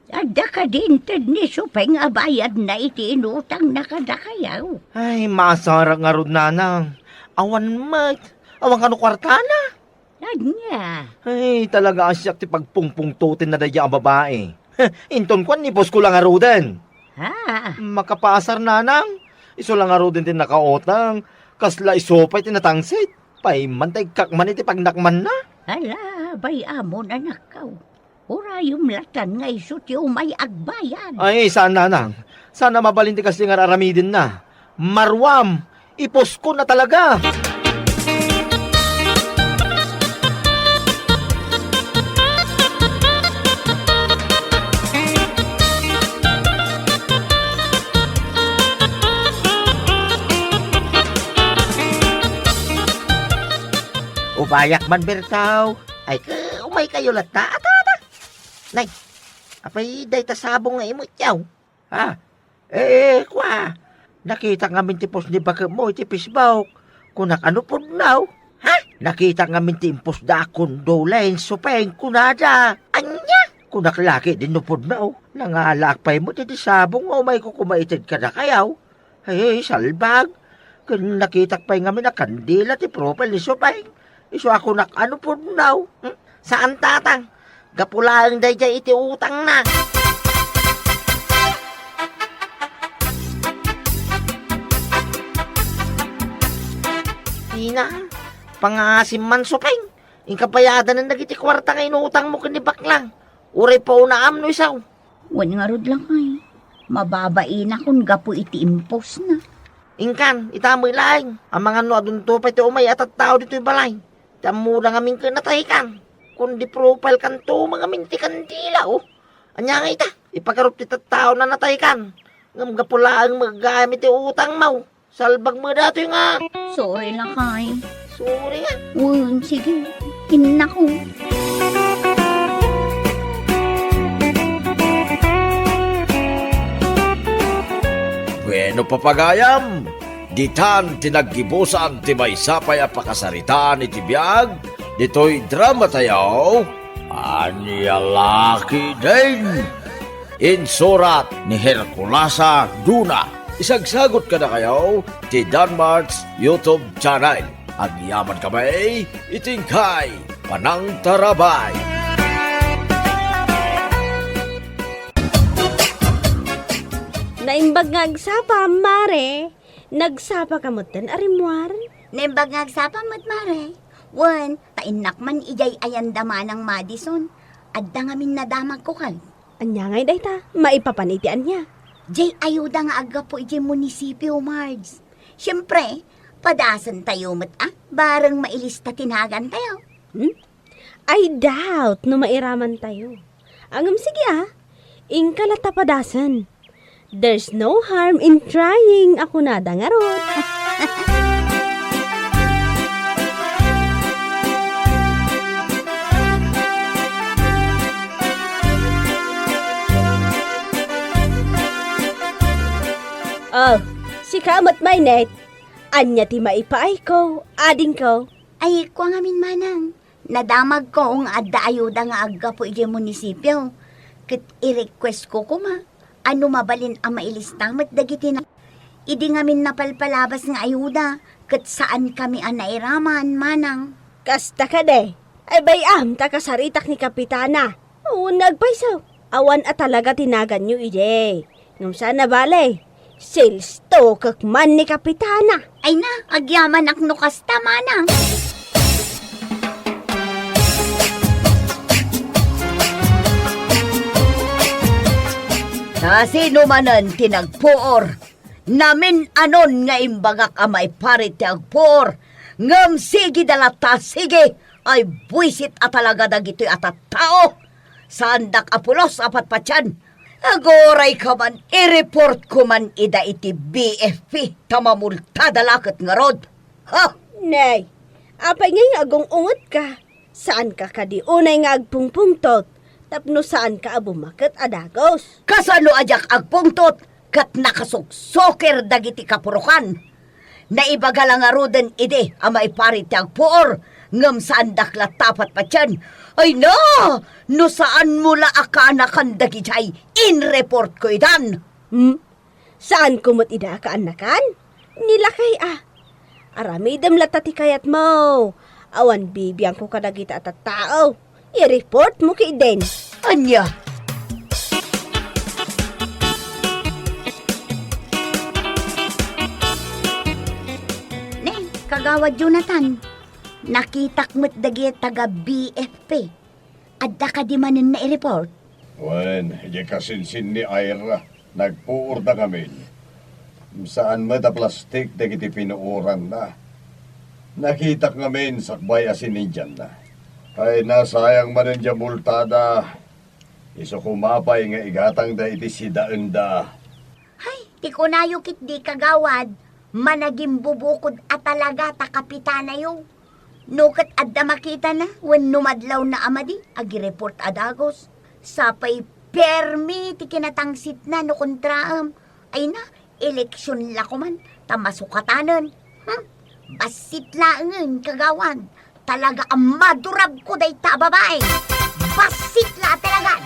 Adda kadi inted ni Supeng a bayadna iti inutangna kadakayo? Ay, masarak ngarud, nanang. Awan met. Awan kano kuartana. Ania? Ay, talaga a siak ti pagpungpungtotenna daydiay a babai. Inton kuan, ipos ko la ngaruden. Ha? Makapaasar, nanang. Isu la ngaruden ti nakautang. Kasla isu pay ti natangsit. Paiman ta ikkak man iti pagnakmanna. Ala, bay-amon, anakko. Urayem lattan nga isu ti umay agbayad. Ay, saan, nanang. Saan a mabalin ti kasdi nga aramidenna. Maruam, ipuskon a talaga. Ubayak man, Bertaw. Ay, ka, umaykayo latta. Ata, ata. Nay, apay dayta sabong nga imutyaw? Ha? Eh, kua, nakitak ngamin ti post ni baketmo iti Facebook. Kunak, ano pudno? Ha? Nakitak ngamin ti impostda a condolence, Supeng, kunada. Ania? Kunak la ketdi no pudno. Nangalaak pay met iti sabong nga umayko koma ited kadakayo. Ay, salbag. Ken nakitak pay ngamin a kandila ti profile ni Supeng. Isu a kunak, ano pudno? Hmm? Saan, tatang. Gapu laeng daydiay iti utangna. Ina, pangaasim man, Supeng. Inka bayadanen dagiti kuarta nga inutangmo ken ni baklang. Uray paunam no isaw. Wen ngarud, lakay. Mababainakon gapu iti impostna. Inkan, ita met laeng. Amangan no adunto pay ti umay a tattao ditoy balay. Ti ammoda ngamin ket nataykan. Kundi profile kanto ngamin ti kandila, oh. Ania nga ita? Ipagarup ti tattaona nataykan. Ngem gapu laeng met gayam iti utangmo. Salbag met datoy nga. Sorry, lakay. Sorry nga. Wen, sige. Innako. Bueno, papagayam, ditan ti naggibusan ti maysa pay a pakasaritaan iti biag ditoy drama tayo. Ania la ketdin? Insurat ni Herculasa Duna. Isagsagot kadakayo ti Danmart's YouTube channel. Agyaman kami iti inkay panangtarabay. Naimbag nga agsapa, Mare. Nagsapa ka metten a rimmuar? Naimbag nga agsapa met, Mare. Wen, ta innak man idiay ayanda Manang Madison. Adda ngamin nadamagko ket. Ania ngay dayta? Maipapan iti ania? Diay ayuda nga aggapu idiay munisipio, Marge. Siempre, padasen tayo met a, bareng mailista ti nagantayo. Hmm? I doubt no mairamantayo. Ngem sige a, inka latta padasen. There's no harm in trying, a kunada ngarud. Oh, sika met, Maynette. Ania ti maipaayko, adingko? Ay, kua ngamin, Manang. Nadamagko nga adda ayuda nga aggapu idiay munisipio, ket i-request ko koma a no mabalin a mailista met dagiti na-, idi ngamin napalpalabas nga ayuda, ket saan kami a nairaman, Manang. Kasta kadi, ay bay-am ta kasaritak ni Kapitana. Wen nga agpayso, awan a talaga ti naganyo idi. Ngem saan a bale, sales talkek man ni Kapitana. Ay na, agyamanak no kasta, Manang. Ta sino manen ti nagpuor? Namin-anon nga imbagak a maiparit ti agpuor, ngem sige da latta, sige, ay buisit a talaga dagitoy a tattao. Saandak a pulos a patpatien. Aguray ka man, i-report ko man ida iti B F P, ta mamultada la ket ngarud. Ha? Nay, apay ngay nga agung-unget ka? Saan ka kadi unay nga agpungpungtot tapno saan ka a bumaket a dagus? Kasano a diak agpungtot ket nakasuksukir dagiti kapurokan? Naibaga la ngaruden idi a maiparit ti agpuor, ngem saandak latta a patpatien. Ay na! No saanmo la a kaanakan dagidiay, in-report ko idan. Hmm? Saanko met ida a kaanakan? Ni lakay a. Aramidem latta ti kayatmo. Awan bibiangko kadagita a tattao. I-report mo ketdin. Ania? Ne, Kagawad Jonathan, nakitak met dagiti taga B F P. Adda kadi manen nga i-report? Wen, idiay kasinsin ni Ira, nagpuorda ngamin. Saan met a plastik dagiti pinuoranna. Nakitak ngamin sakbay a sinindianna. Ay, nasayang manen diay multada. Isu koma pay nga igatangda iti sidaenda. Hay, ti kunayo ketdi, Kagawad, managimbubukod a talaga ta kapitanayo. No ket adda makitana wenno madlawna a madi, agi-report a dagus. Sapay permi ti kinatangsitna no kontraem. Ay na, eleksion la koman, ta masukatanen. Hmm? Bassit laengen, Kagawad. Talaga a madurabko dayta a babai. Bassit la a talagan.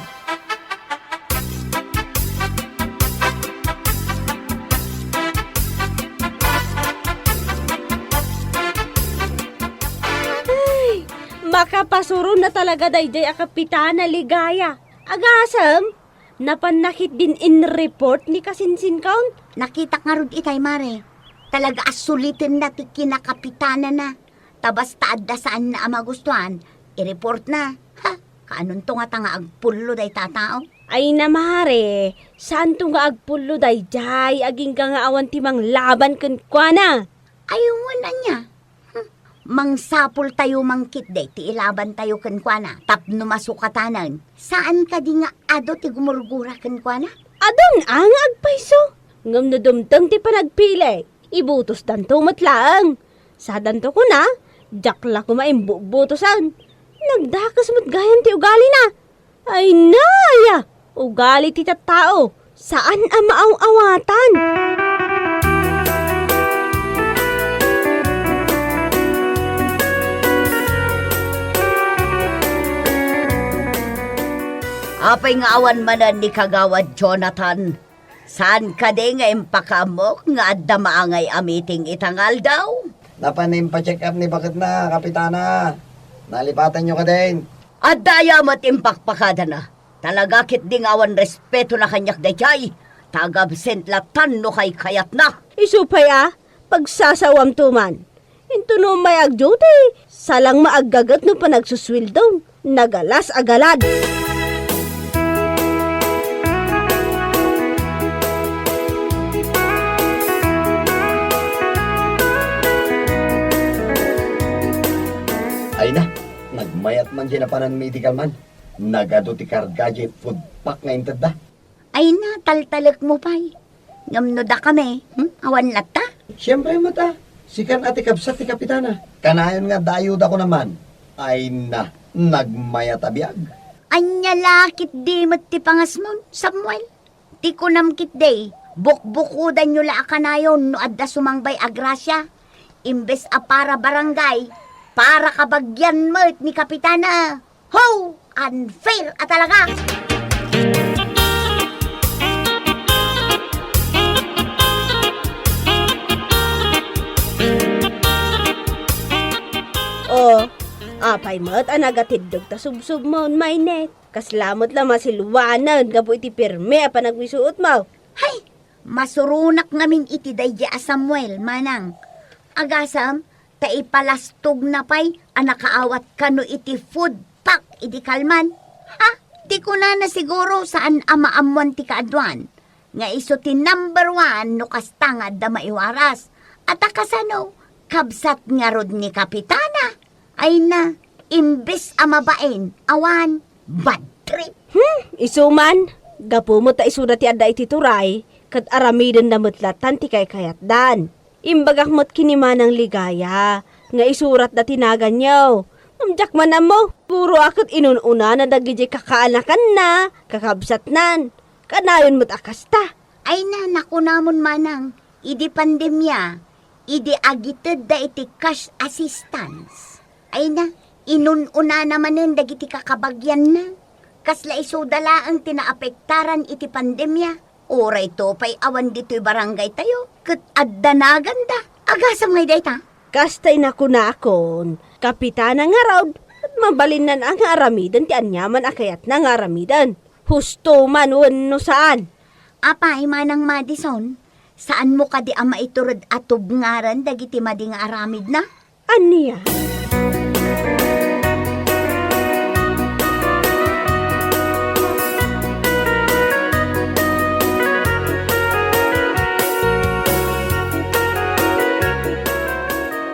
Ay, makapasuron na talaga daydiay a Kapitana Ligaya. Agasem, napanna ketdin in-report ni kasinsinkaon? Nakitak ngarud itay, Mare. Talaga a sulitenna ti kinakapitanana. Ta basta adda saanna a magustuan, i-report na. Ha? Paanonto ngata nga agpullo dayta a tao? Ay na, mare, saanto nga agpullo daydiay agingga nga awan ti manglaban kenkuana. Ay, wen ania? Hmm. Mangsapultayo man ketdi ti ilabantayo kenkuana tapno masukatanen. Saan kadi nga adu ti gumurgura kenkuana? Adun a nga agpayso. Ngem no dumteng ti panagpili, ibutosdanto met laeng. Sadanto kuna, diak la koma imbubutosan. Nagdakes met gayam ti ugalina. Ay, naya! Ugali ti tattao, saan a maaw-awatan. Apay nga awan manen ni Kagawad Jonathan? Saan kadi nga impakaammok nga adda maangay a meeting ita nga aldaw? Napan impacheck up ni baketna, Kapitana. Nalipatanyo kadin? Adda aya met impakpakadana. Talaga ketdi nga awan respetona kaniak daydiay. Ta agabsent latan no kaykayatna. Isu pay a, pagsasawamto man. Intono may agduty, salang maaggaget no panagsusueldo. Nagalas a galad. Ay na, nagmayat man diay napanan medical man. Nagadu ti karga diay food pack nga intedda. Ay na, taltalekmo pay. Ngem no dakami, hmm? Awan latta? Siempre met a, sikan a ti kabsat ti Kapitana. Kanayon nga adda ayuda ko naman. Ay na, nagmayat a biag. Ania la ketdi met ti pangasmon, Samuel? Ti kunam ketdi, bukbukodanyo la a kanayon no adda sumangbay a grasia. Imbes a para barangay, para kabagian met ni Kapitana. How unfair a talaga! O, apay met a nagatiddog ta subsubmon, Maynet? Kasla met la masilwanen gapu iti pirmi a panagsuotmo. Hay! Masuronak ngamin iti daydiay a Samuel, manang. Agasem, ta ipalastogna pay a nakaawat kano iti food pack idi kalman. Ha? Ti kunana siguro saan a maammoan ti kaaduan, nga isu ti number one no kasta nga adda maiwaras. A ta kasano, kabsat ngarud ni Kapitana? Ay na, imbes a mabain, awan, bad trip. Hmm, isu man, gapu met ta isuda ti adda iti turay, ket aramidenna met latan ti kaykayatdan. Imbagak met ken ni Manang Ligaya nga isuratda ti naganyo. Ngem diak man ammo, siguro a ket inun-unana dagiti kakaanakanna, kakabsatnan. Kanayon met a kasta. Ay na, nakunamon manang, idi pandemia, idi agitedda iti cash assistance. Ay na, inun-unana manen dagiti kakabagianna. Kasla isuda laeng ti naapektaran iti pandemia. Uray to pay awan ditoy barangaytayo, ket adda naganda. Agasem ngay dayta? Kastay nakunakon, Kapitana ngarud, ket mabalinnan a nga aramiden ti aniaman a kayatna nga aramiden. Husto man wenno saan. Apay, Manang Madison, saanmo kadi a maitured a tubngaran dagiti madi nga aramidna? Ania?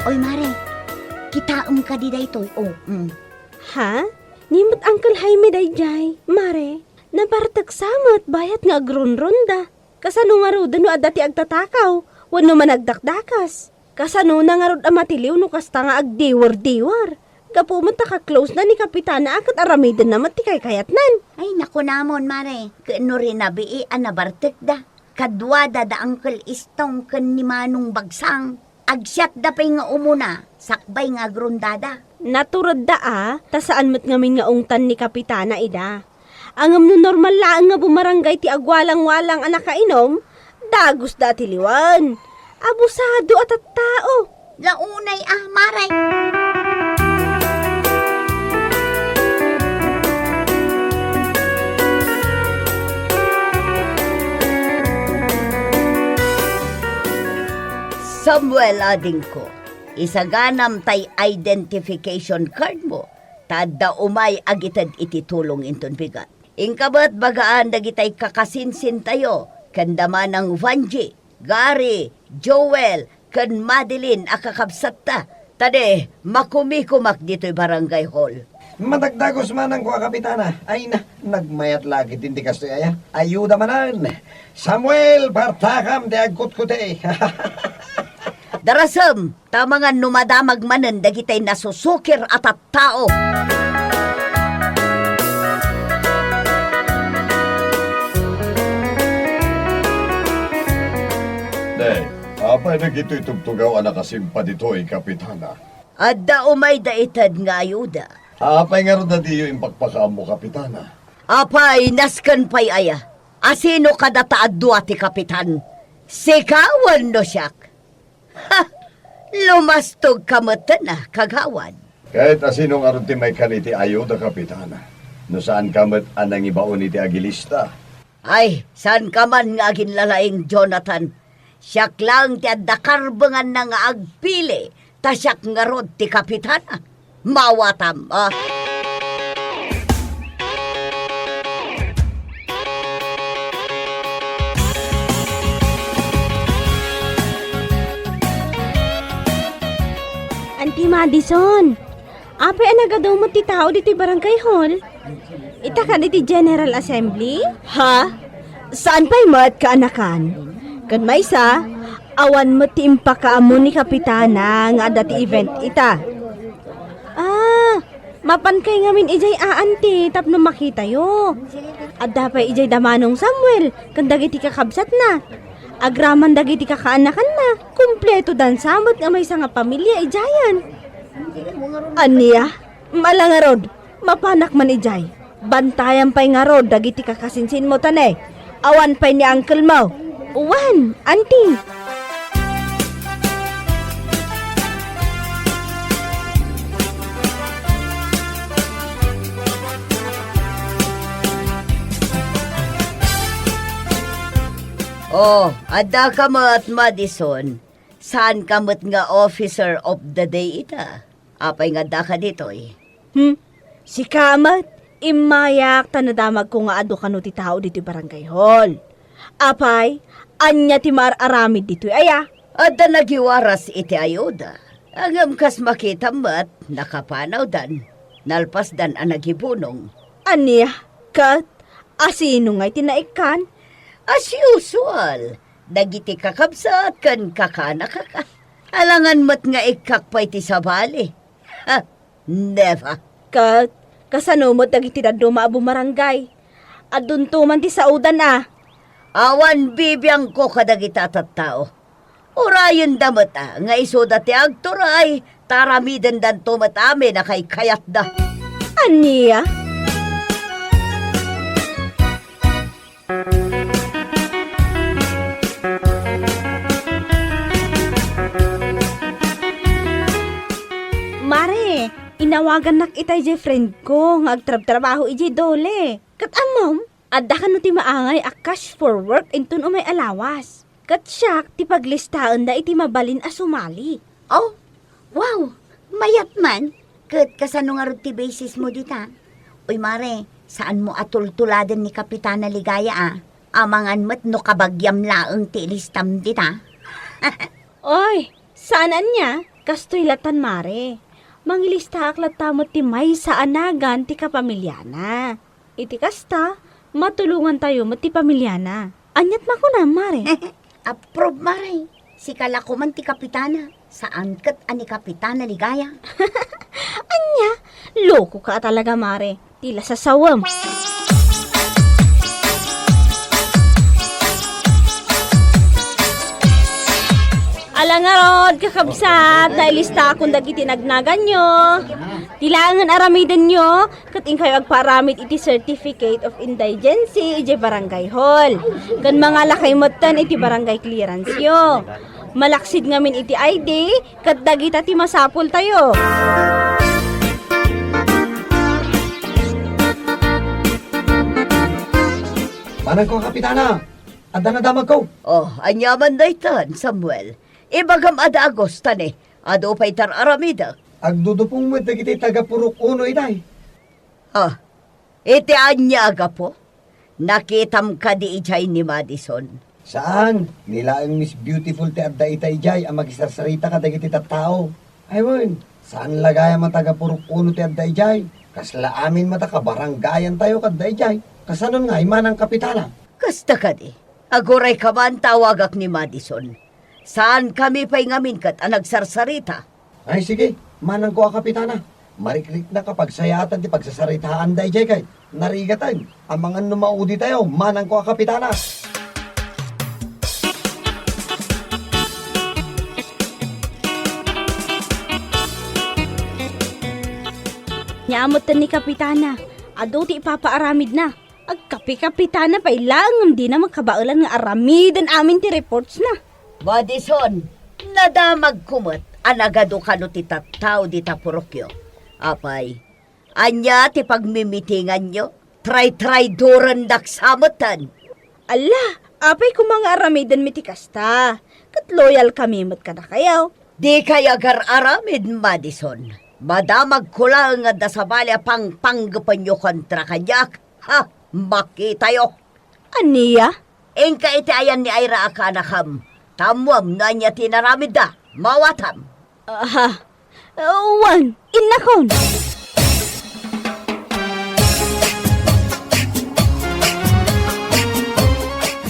Oy, Mare, kitaem kadi daytoy? Oh, mm. Ha? Ni met Uncle Jaime daydiay, Mare? Nabartek sa met bayat nga agrunrunda. Kasano ngaruden no adda ti agtatakaw wenno managdakdakas? Kasanona ngarud a matiliw no kasta nga agdiwer-diwer? Gapu met ta ka-close na ni Kapitana a ket aramidenna met ti kaykayatnan. Ay, nakunamon, Mare, ket no rinabii a nabartekda. Kaduada da Uncle Istong ken ni Manong Bagsang. Agsiatda pay nga umuna, sakbay nga agrundada. Naturedda a, ta saan met ngamin nga ungtan ni Kapitana ida. Ngem no normal laeng nga bumarangay ti agwalang-walang a nakainom, dagusda a tiliwen. Abusado a tattao. Launay a, Mare. Samuel, adingko, isaganam tay identification card mo. ta adda umay agited iti tulong inton bigat. Inka met bagaan dagitay kakasinsintayo ken da Manang Vanji, Gary, Joel, ken Madeline a kakabsatta. Ta di, makumikumak ditoy barangay hall. Madagdagos manang kua, Kapitana. Ay na, nagmayat la ket iti kastoy aya. Ayuda manen. Samuel, partakam ti agkutkuti. Darasem, ta mangan no madamag manen dagitay nasusukir a tattao. Nay, apay dagitoy tugtugaw a nakasimpa ditoy, Kapitana? Adda umay da ited nga ayuda. Apay ngarud a diyo impakpakaammo, Kapitana? Apay, nasken pay aya? Asino kadata a dua ti kapitan? Sika wenno siak? Ha! Lumastogka metten a, kagawad. Ket asino ngarud ti maikkan iti ayuda, Kapitana? No saanka met a nangibaon iti agilista? Ay, saanka man nga aginlalaing, Jonathan. Siak laeng ti adda karbenganna nga agpili, ta siak ngarud ti kapitana. Mawatam, a? Auntie Madison, apay a nagadu met ti tao ditoy barangay hall? Ita kan iti General Assembly? Ha? Saan pay met, kaanakan? Ken maysa, awan met ti impakaammo ni Kapitana nga adda ti event ita. Ah, mapankay ngamin idiay, auntie, tapno makitayo. Adda pay idiay da Manong Samuel ken dagiti kakabsatna. Agraman dagiti kakaanakanna, kumpleto dansa met nga maysa nga pamilia idiayen. Ania? Ala ngarud, mapanak man idiay. Bantayam pay ngarud dagiti kakasinsinmo, ta ne, awan pay ni uncle mo. Wen, auntie. Oh, adda ka met, Madison. Saan ka met nga officer of the day ita? Apay nga addaka ditoy? Hmm? Sika met, immayak ta nadamagko nga adu kano ti tao ditoy barangay hall. Apay, ania ti maar-aramid ditoy aya? Adda nagiwaras iti ayuda. Ngem kas makitam met, nakapanawdan. Nalpasdan a nagibunong. Ania? Ket asino ngay ti naikkan? As usual, dagiti kakabsat ken kakanak. Alangan met nga ikkak pay ti sabali. Ha, never. Ket kasano met dagiti dadduma a bumarangay? Adunto man ti saodan a. Awan bibiangko kadagita a tattao. Urayenda met a nga isuda ti agturay, ta aramidendanto met amin a kaykayatda. Ania? Mare, inawagannak ita idiay friend ko nga agtrabtrabaho idiay Dole. Ket ammom, adda kano ti maangay a cash for work inton umay a lawas. Ket siak ti paglistaenda iti mabalin a sumali. Oh, wow! Mayat man! Ket kasano ngarud ti basis mo dita? Uy, mare, saanmo a tultuladen ni Kapitana Ligaya a? Amangan met no kabagiam laeng ti ilistam dita. Oy, saan ania? Kastoy latan, mare. Mangilistaak latta met ti maysa a nagan ti kapamiliana. Iti kasta, matulongantayo met ti pamiliana. Aniat makunam, mare? Approve, mare. Sika la koman ti kapitana. Saan ket a ni Kapitana Ligaya. Ania? Loko ka talaga, mare. Ti la sasawem. Ala ngarud, kakabsat, nailistaakon dagiti nagnaganyo. Ti laengen aramidenyo, ket inkayo agpaaramid iti Certificate of Indigency idiay Barangay Hall. Ken mangalakay metten iti barangay clearance yo. Malaksid ngamin iti I D, ket dagita ti masapultayo. Manangko, Kapitana. Adda nadamagko. Oh, aniaman daytan, Samuel? Ibagam a dagus, ta ne, adu pay ti ar-aramidek. Agdudupong met dagiti taga Purok Uno itay. Ah, iti ania a gapu? Nakitam kadi idiay ni Madison? Saan, ni laeng Miss Beautiful ti adda ita idiay a makisarsarita kadagiti tattao. Ay wen, saan la gayam a taga Purok Uno ti adda idiay. Kasla amin met a kabarangayantayo kadda idiay. Kasanon ngay, Manang Kapitana? Kasta kadi, agurayka man tawagak ni Madison. Saankami pay ngamin ket a nagsarsarita. Ay, sige, manangko a Kapitana. Marikriknak a pagsayaatan ti pagsasaritaanda idiay kay narigaten. Amangan no mauditayo, manangko a Kapitana. Nia metten ni Kapitana, adu ti ipapaaramidna. Agkapi-kapitana pay laeng ngem dina makabaelan nga aramiden amin ti reportsna. Madison, nadamagko met a nagadu kano ti tattao dita purokyo. Apay, ania ti pagmimitinganyo? Tray-traydorendak sa metten. Alla, apay koma nga aramidenmi ti kasta, ket loyalkami met kadakayo. Dikay agar-aramid, Madison. Madamagko laeng nga adda sabali a pangpanggepenyo kontra kaniak. Ha, makitayo. Ania? Inka iti ayan ni Ira a kaanakam. Ta ammoam no ania ti inaramidda. Maawatam. Aha. Wen, innakon.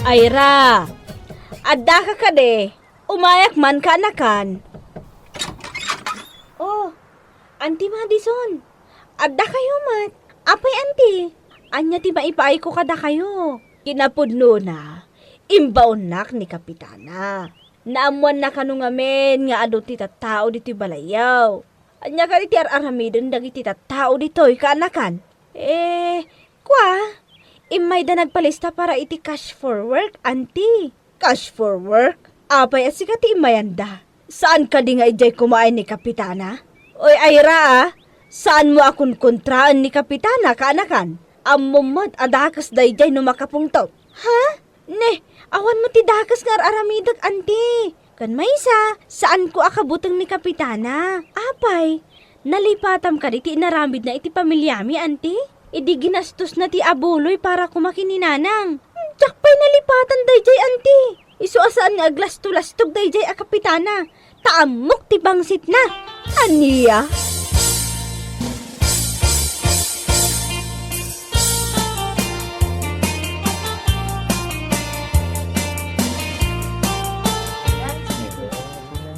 Ira, addaka kadi? Umayak man kaanakan. Oh, Auntie Madison, addakayo met. Apay, Auntie? Ania ti maipaayko kadakayo? Kinapudnona, imbaonnak ni Kapitana. Naammoanna kano ngamin nga adu ti tattao ditoy balayyo. Ania kadi ti ar-aramiden dagiti tattao ditoy, kaanakan? Eh, kua, immayda nagpalista para iti cash for work, Auntie. Cash for work? Apay a sika ti immayanda? Saan kadi nga idiay kumaen ni Kapitana? Oy, Ira, a, saanmo a kunkontraen ni Kapitana, kaanakan? Ammom met a dakes daydiay no makapungtot. Ha? Ne, awan met ti dakes nga ar-aramidek, Auntie. Ken maysa, saanko a kabuteng ni Kapitana. Apay, nalipatam kadi ti inaramidna iti pamiliami, Auntie? Idi ginastosna ti abuloy para koma ken ni Nanang. Diak pay nalipatan daydiay, Auntie. Isu a saan nga aglastolastog daydiay a Kapitana. Ta ammok ti bangsitna. Ania?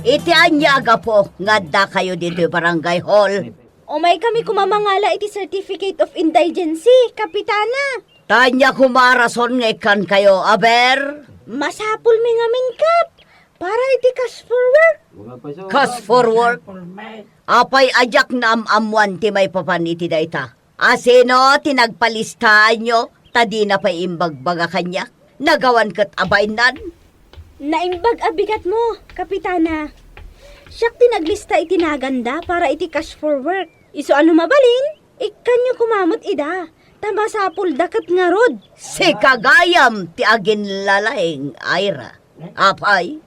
Iti ania a gapu nga addakayo ditoy barangay hall? Umaykami koma mangala iti Certificate of Indigency, Kapitana. Ta ania koma a rason nga ikkankayo, aber? Masapulmi ngamin, Kap, para iti cash for work. Cash for work? Apay a diak naam-ammoan ti maipapan iti dayta? A sino ti nagpalistaanyo ta dina pay imbagbaga kaniak? Nagawan ket abainnan? Naimbag a bigatmo, Kapitana. Siak ti naglista iti naganda para iti cash for work. Isu a no mabalin, ikkanyo koma met ida, ta masapulda ket ngarud. Sika gayam ti aginlalaing, Ira. Apay,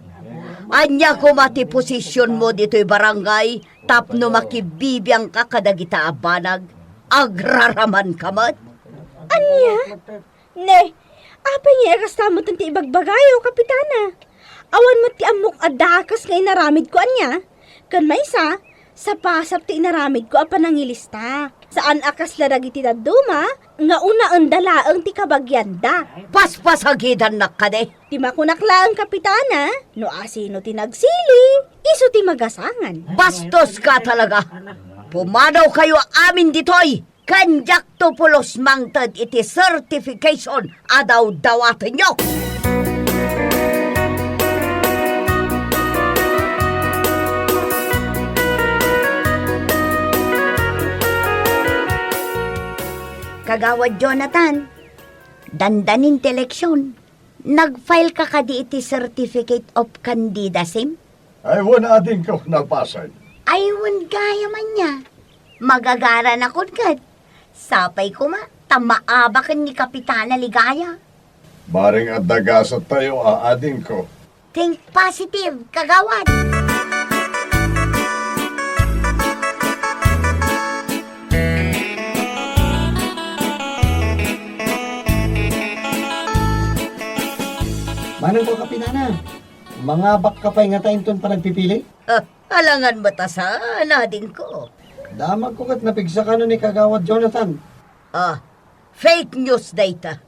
ania koma ti posisionmo ditoy barangay tapno makibibiangka kadagita a banag? Agraramanka met? Ania? Ne, apay nga kasta met ti ibagbagayo, Kapitana? Awan met ti ammok a dakes nga inaramidko ania? Ken maysa, sapasap ti inaramidko a panangilista. Saan a kasla dagiti dadduma nga unaenda laeng ti kabagianda. Paspasagidannak kadi? Ti makunak laeng, Kapitana, no asino ti nagsili, isu ti magasangan. Bastoska talaga! Pumadawkayo amin ditoy! Ken diakto pulos mangted iti certification a dawdawatenyo. Kagawad Jonathan, dandanin ti eleksyon. Nag-file ka kadi iti Certificate of Candidacy? Ay, wen, adingko, nalpasen. Ay, wen, gayam ania. Magagaranakon ket. Sapay koma, ta maabaken ni Kapitana Ligaya. Bareng adda gasattayo a, adingko. Think positive, kagawad. Manangko, Kapitana, mangabakka pay ngata inton panagpipili? Ah, alangan met a saan, adingko. Damagko ket napigsakano ni Kagawad Jonathan. Ah, fake news dayta.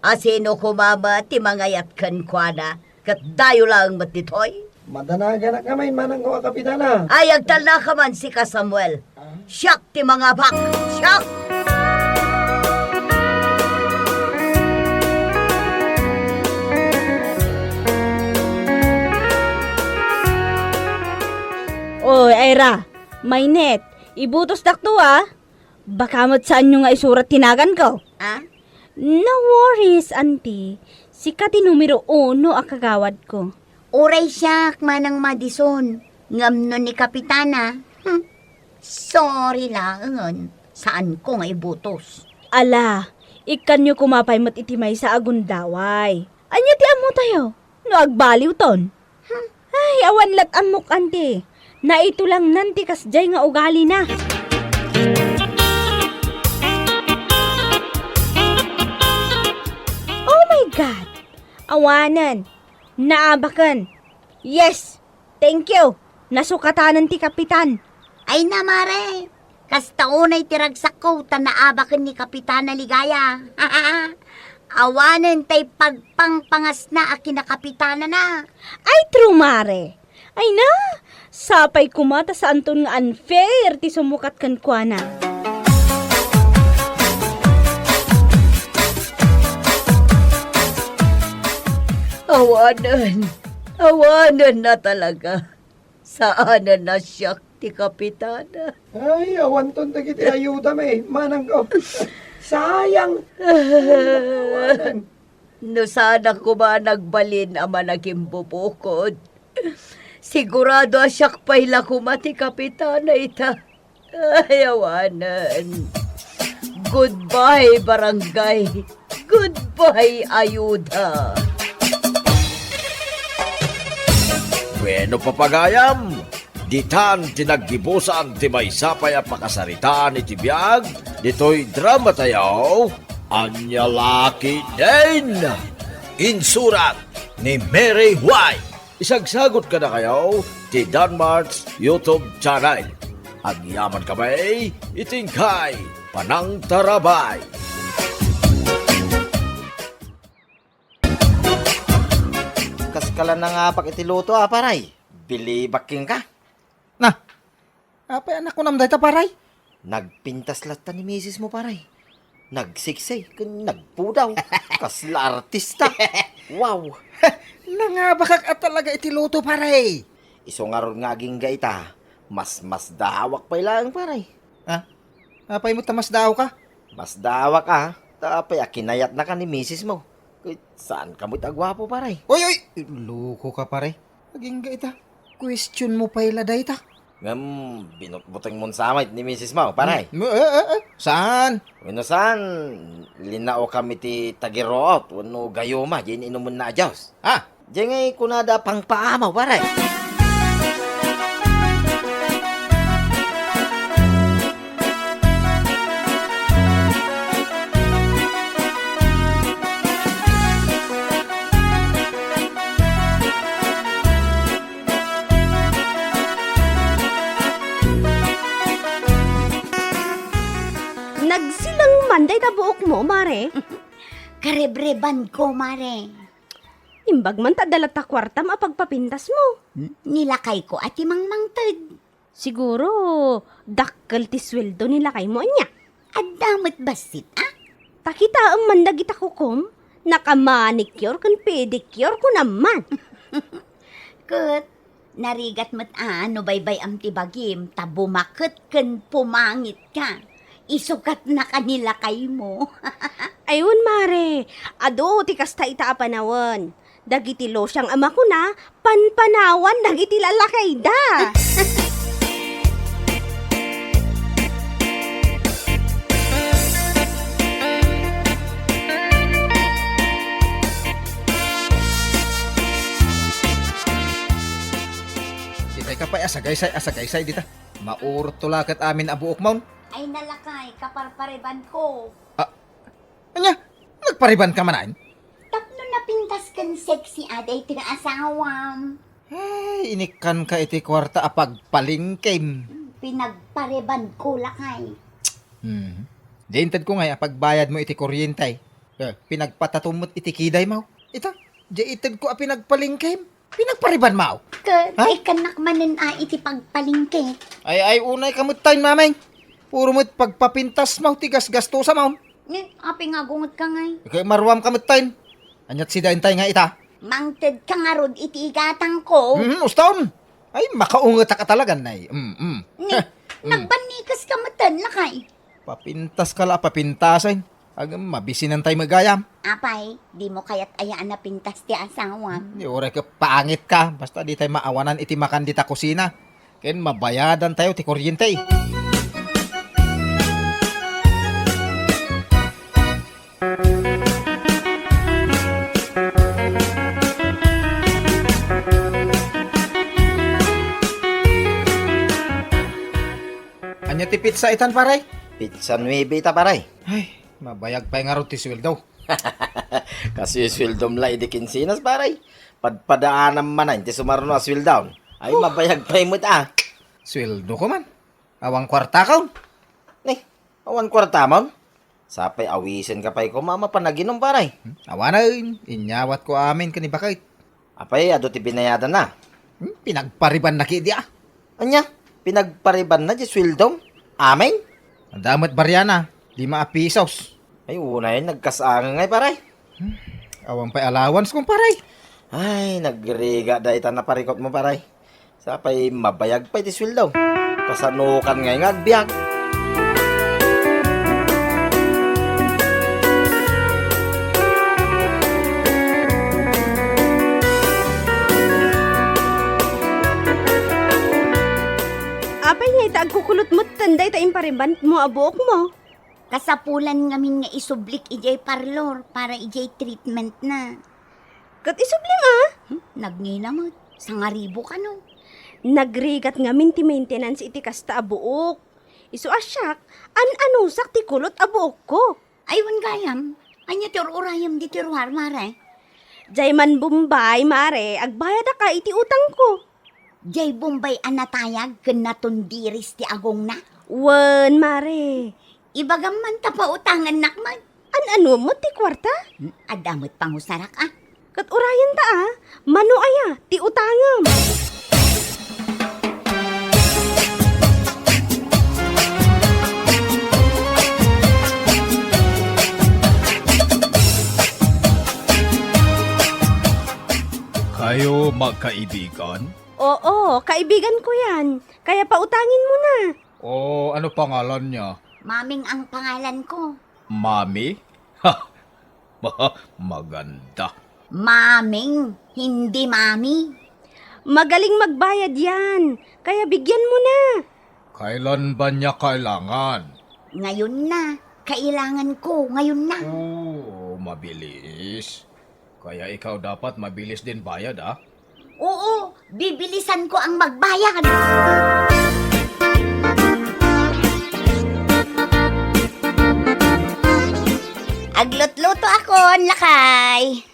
Asino koma met ti mangayat kenkuana, ket dayo laeng met ditoy? Madanaganak ngamin, manangko a Kapitana. Ay, agtalnaka man sika, Samuel. Ah? Siak ti mangabak! Siak! Oy, Ira, mainit. Ibutosdak to, ah. Baka met saanyo nga isurat ti naganko. Ah? No worries, Auntie. Sika ti numero uno a kagawad ko. Uray siak, Manang Madison. Ngem no ni Kapitana, hmm, sorry laengen. Saanko nga ibutos. Ala, ikkanyo koma pay met iti maysa a gundaway. Ania ti ammotayo? No agbaliwton? Hmm. Ay, awan lat ammok, Auntie. Naitulangnan ti kasdiay nga ugalina. Oh my God! Awanen. Naabaken. Yes! Thank you! Nasukatanen ti kapitan. Ay na, mare! Kasta unay ti ragsakko ta naabaken ni Kapitana Ligaya. Awanen tay pagpangpangasna a kinakapitanana. Ay, true, mare. Ay na, sapay koma ta saanton nga unfair ti sumukat kenkuana. Awanen, awanen na talaga. Saanen a siak ti kapitana. Ay, awanton dagiti ayudam, eh, manangko. Sayang. Awanen. No saanak koma a nagbalin a managimbubukod, sigurado a siak pay la koma ti kapitana ita. Ay, awanen. Goodbye, barangay. Goodbye, ayuda. Bueno, papagayam, ditan ti naggibusan ti maysa pay a pakasaritaan iti biag ditoy dramatayo, Ania La Ketdin. Insurat ni Mary White. Isagsagot kadakayo ti Danmart's YouTube channel. Agyamankami iti inkay panangtarabay. Kaskala nangabak iti luto, a, paray. Bilibak kenka. Na, apay a nakunam dayta, paray? Nagpintas latta ni misis mo, paray. Nagseksi ken nagpudaw. Kasla artista. Wow. Nangabakak a talaga iti luto, paray. Isu ngarud nga agingga ita, mas masdaawak pay laeng, paray. Ha? Apay met ta masdaawka? Masdaawak a, ta apay a kinayatnaka ni misis mo. Ket saanka met a guapo, paray. Oy, oy! Loko ka, paray. Agingga ita. Question mo pay la dayta. Ngem, binutbuteng mon samay ni misis mo, paray. Mm, eh, eh, eh, saan? Wenno saan, linaokam iti tagiruot wenno gayuma, diay inumenna a juice. Ha? Diay ngay kunada pangpaamaw, paray. Nagsilang man dayta buokmo, mare. Karebrebanko, mare. Imbag man ta adda latta kuartam a pagpapintasmo. Nilakayko a ti mangmangted. Siguro, dakkel ti sueldo ni lakaymo, ania? Adda met bassit, a? Ta kitaem man dagita kukom, naka-manicure ken pedicure, kunam man. Ket, narigat met a no baybay-am ti bagim ta bumaket ken pumangitka. Isukatnaka ni lakaymo. Ay, wen, mare, adu ti kasta ita a panawen. Dagiti losiang a makuna, panpanawan dagiti lalakayda. Ditoy ka pay a sagaysay, a sagaysay dita. Maurot to la ket amin a buokmon. Ay, nalakay, kaparparebanko. Ah, ania? Nagparebanka manen? Tapno Pintas ken sexy a daytoy nga asawam. Ay, inikkanka iti kuarta a pagpalingkem. Pinagpariban ko lakay. Hmm. Di inted ko ngay a pagbayad mo iti kuryente. Eh, pinagpatatum met iti kiday mo. Ita, di ited ko a pinagpalingkem. Pinagpariban mo. Ket Ha? Ikkannak manen a iti pagpalingke. Ay, ay, unay ka met tayo, mameng. Puro met pagpapintas mo, ti gasgastosa mo. Ni, apay nga agunget ka ngay? Ket maruam ka met tayo. Anyat sida intay nga ita? Mangted ka ngarud iti igatang ko. Hmm, ustom. Ay, makaunget ka talaga, nay. Mm, mm. Ni, Heh. Mm. Nagbannikas ka met ten, lakay. Papintas ka la, papintasen. Agem, mabisinan tay met gayam. Apay, di mo kayat aya a napintas ti asawam? Di uray ket pangit ka. Basta di tay maawanan iti makan dita kusina. Ken mabayadan tayo ti kuryente. Ania ti pizza itan, pare? Pizza nuebe ita, pare. Ay, mabayag pay ngarud ti sueldo. Kassueldom la idi kinsenas, pare. Padpadaanam manen ti sumarno a sueldom. Ay, Oh. Mabayag pay met, ah. Sueldo ko man. Awan kuarta ko. Ni, awan kuarta mo? Sapay awisen ka pay koma a mapanaginum, pare. Hmm, awanen, inyawat ko amin ken ni Bakit. Apay, adu ti binayadanna? Hmm, pinagparibanna ketdi, ah. Ania? Pinagparibanna di sueldom? Amin? Adda met bariana, lima a pisos. Ay, unay, nagkasangay, pare. Hmm, awan pay allowance, kumpare. Ay, nagrigat dayta naparikut mo, pare. Sapay mabayag pay ti sueldo. Kasanokan ngay nga agbiag? Apay ngay ta agkukulot metten dayta imparibanmo a buokmo? Kasapulan ngamin nga isublik idiay parlor para idiay treatmentna. Ket isublim, a? Hmm, nagngina met. Sangaribo kano. Nagrigat ngamin ti maintenance iti kasta a buok. Isu a siak, an-anusak ti kulot a buokko. Ay, wen gayam. Ania ti ur-urayem ditoy ruar, mare? Diay man Bombay, mare, agbayadaka iti utangko. Diay Bombay a natayag ken natundiris ti agongna? Wen, mare. Ibagam man ta pautangannak met. An-ano met ti kuarta? Hmm, adda met pangusarak, a. Ket urayenta, a. Mano aya ti utangem? Kayo magkaibigan? Oo, kaibigan ko yan. Kaya pautangin mo na. O, ano pangalan niya? Maming ang pangalan ko. Mami? Ha! Maganda. Maming, hindi mami. Magaling magbayad yan. Kaya bigyan mo na. Kailan ba niya kailangan? Ngayon na. Kailangan ko. Ngayon na. Oo, mabilis. Kaya ikaw dapat mabilis din bayad, ah. Oo, bibilisan ko ang magbayad. Aglutluto ako, lakay.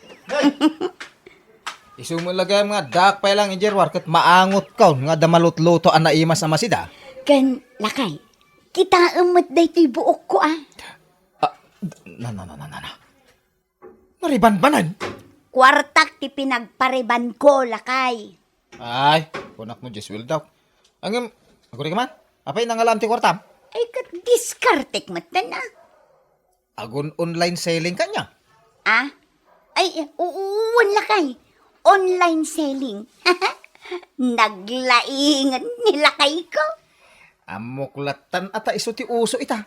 Isu met lagay nga dak pay lang, Injer, war ket maangot ka nga adda malutluto a naimas a masida. Ken, lakay, kitaem met daytoy buokko, a. Ah, na, na, na, na, na, na. Naribanbanan? Kuartak ti pinagparibanko, lakay. Ay, kunak mo, Jesuel daw. Ngem, aguri ka man? Apay nangalaam ti kuartam? Ay, ket diskartek met na. Agun online selling kanya? Ah? Ay, uu, wen lakay. Online selling. Naglaingan ni lakay ko. Ammok lattan a ta isu ti uso ita.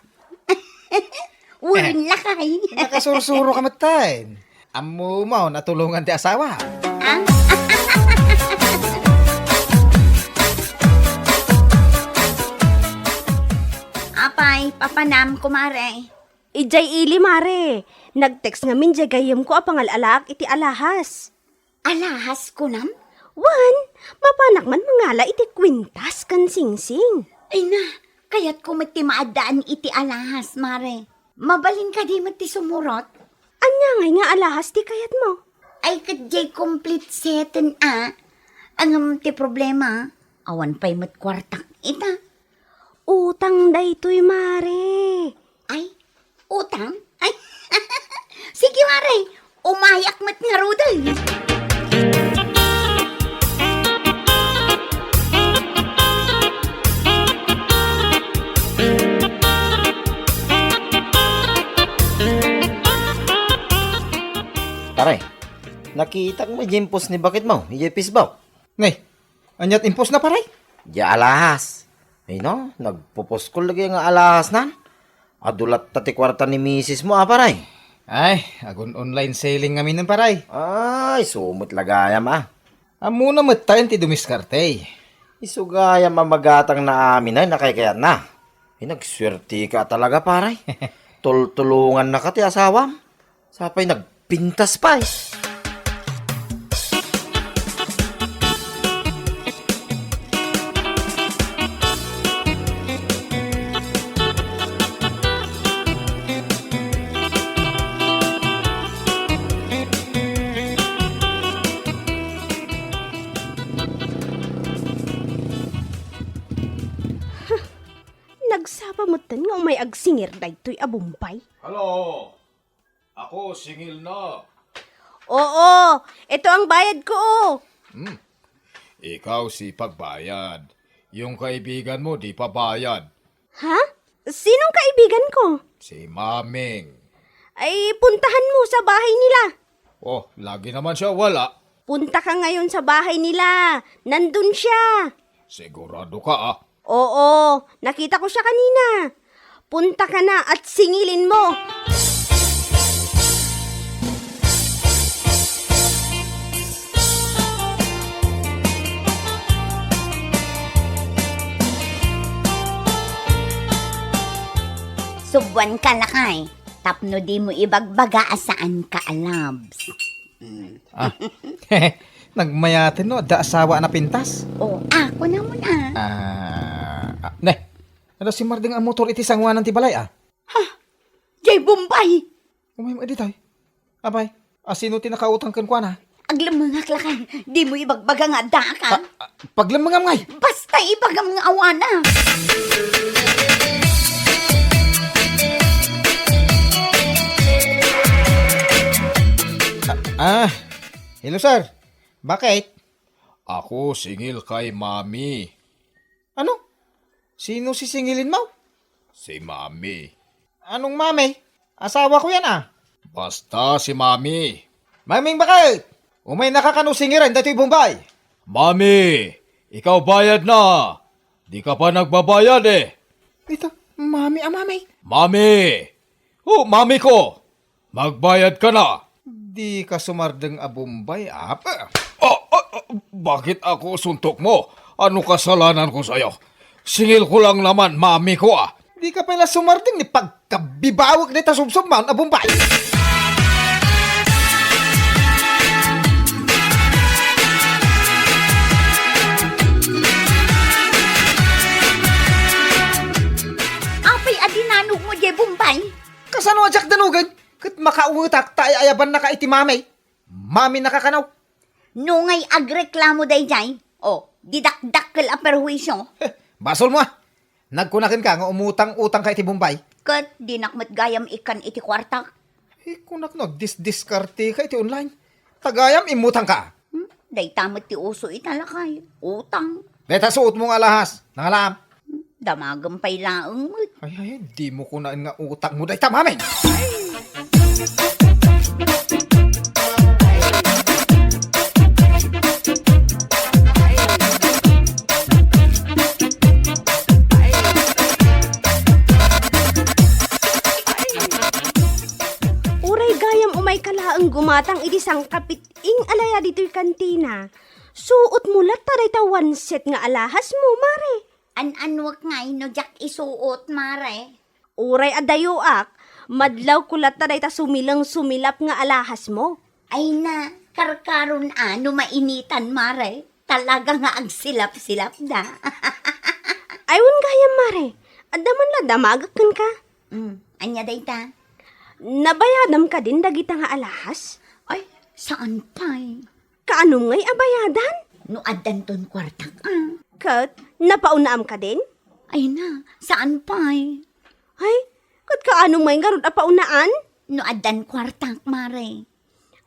Wen lakay. Nakasursuro ka met ten. Ammo mo, natulongan ti asawa. Ah? Apay, papanam, kumare. Idiay ili, mare. Nag-text ngamin diay gayyemko a pangal-alaak iti alahas. Alahas kunam? Wen, mapanak man mangala iti kwintas ken singsing. Ay na, kayatko met ti maaddaan iti alahas, mare. Mabalin kadi met ti sumurot? Ania ngay nga alahas ti kayatmo? Ay, ket diay complete seten a. Ngem ti problema, awan pay met kuartak ita. Utang daytoy, mare. Ay, utang? Ay, sige, mare. Umayak met ngaruden. Pare, nakitak met diay post ni baketmo idiay Facebook? Nay, aniat impostna, pare? Diay alahas. Ay no, nagpoposkol lagi nga alahasnan. Adu latta ti kuarta ni misismo, a, pare? Ay, agun-online selling ngamin, pare. Ay, isu met la gayam, a. Ammona met tayen ti dumiskarte. Isu gayam a magatangna amin a nakaykayatna. Ay, nagsuertika talaga, pare. Tultulongannaka ti asawam. Sa pay nagpintas pay. Nagsapa metten nga umay agsingir daytoy a Bombay. Hello! Ako, singil na. Oo, ito ang bayad ko, oh. Hmm. Ikaw, sipagbayad. Yung kaibigan mo, di pa bayad. Ha? Sinong kaibigan ko? Si Maming. Ay, puntahan mo sa bahay nila. Oh, lagi naman siya wala. Punta ka ngayon sa bahay nila. Nandun siya. Sigurado ka, ah? Oo, nakita ko siya kanina. Punta ka na at singilin mo. Subuan ka, lakay. Tapno di mo ibagbaga a saan ka a loves. Ah, nagmayaten no, adda asawa a napintas? Oh, ako naman, ah. Ah, ah, ne, ano si Marding a motor iti sanguanan ti balay, ah? Ha? Jay Bombay! Umay mo ditoy. Abay, asino ti nakautang kenkuana? Aglemmengak lakay, di mo ibagbaga nga adda ka? Ah, ah, paglemmengam ngay. Basta ibagam nga awana. Ah, ah, hello, sir. Bakit? Ako singil kay Mami. Ano? Sino si singilin mo? Si Mami. Anong Mami? Asawa ko yan, ah. Basta si Mami. Maming, bakit? Umay naka kano singiran daytoy Bombay. Mami, ikaw bayad na. Di ka pa nagbabayad, eh. Ito, Mami, ah, Mami. Mami! Oh, Mami ko! Magbayad ka na! Di ka sumardeng a Bombay, apa? Ah, ah, ah, bakit ako suntok mo? Ano kasalanan ko sa'yo? Singil ko lang naman, Mami ko, ah. Di ka pala sumardeng ni pagkabibawag ni tasubsob man a Bombay. Apay a dinanog mo, Jay Bombay? Kasano a diak danugen? Ket makaungetak ta ay-ayabanna ka iti Mami. Mami nakakanaw. No ngay agreklamo dayjay, o, di dakdakkel a perhuisio. Heh, basol mo, ah. Nagkunaken ka nga umutang-utang ka iti Bombay. Ket dinak met gayam ikkan iti kuartak. Eh, kunak no, agdisdiskarte ka iti online. Ta gayam immutang ka. Hmm? Dayta met ti uso ita lakay. Utang. Dayta suot mo nga alahas. Nangalaam. Damagem pay laeng met. Ay, ay, ay, di mo kunaen nga utak mo dayta, Mami! Uray gayam umay ka laeng gumatang iti sangkapit-ing a laya ditoy kantina, suot mo latta dayta one set nga alahas mo, Mare. An-anuek ngay no diak isuot, Mare? Uray adayoak, madlawko latta dayta sumileng-sumilap nga alahas mo. Ay na, karkaron a no mainitan, Mare. Talaga nga agsilap-silapda. Ay, wen gayam, Mare. Adda man la damagek kenka. Mm, ania dayta? Nabayadam kadin dagita nga alahas? Ay, Saan pay. Kaanum ngay a bayadan? No addanton kuartak, a. Ket, napaunaam kadin? Ay na, saan pay. Ay, ket kaanum ngay ngarud a paunaan? No addan kuartak, Mare.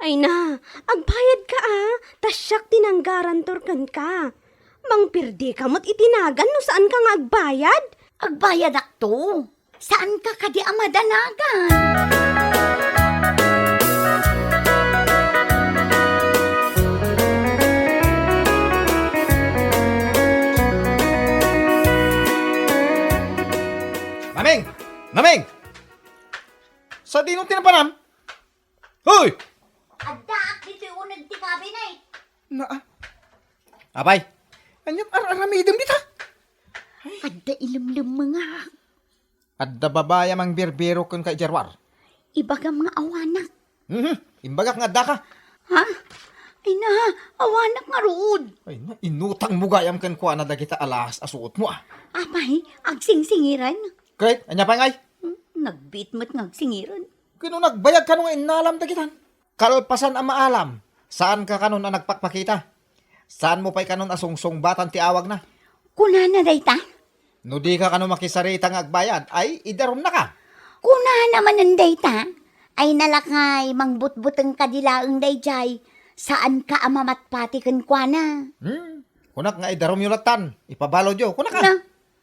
Ay na, agbayadka a, ta siak ti nanggarantor kenka. Mangpirdika met iti nagan no saanka nga agbayad. Agbayadakto. Saanka kadi a madanagan? Maming! Maming! Sadino ti napanam? Hoy! Addaak ditoy uneg ti cabinet. Na, ah. Apay, ania't ar-aramidem dita? Adda ilemlemmengak. Adda babai a mangbirbiro kenka idiay ruar. Ibagam nga awanak. Mhm, imbagak nga addaka. Ha? Ay na, awanak ngarud. Ay na, inutangmo gayam kenkuana dagita alahas a suotmo, a. Apay, agsingsingiran? Ket, ania pay ngay? Hmm, nagbiit met nga agsingirad. Ket no nagbayag kano nga innalam dagitan? Kalpasan a maalam, saanka kanon a nagpakpakita. Saanmo pay kanon a sungsungbatan ti awagna. Kunana dayta? No dika kano makisarita nga agbayad, ay idarumnaka. Kunana manen dayta? Ay nalakay, mangbutbuteng kadi laeng daydiay. Saanka a mamatpati kenkuana. Hmm, kunak nga idarumyo lattan, ipabaludyo, kunaka. Na,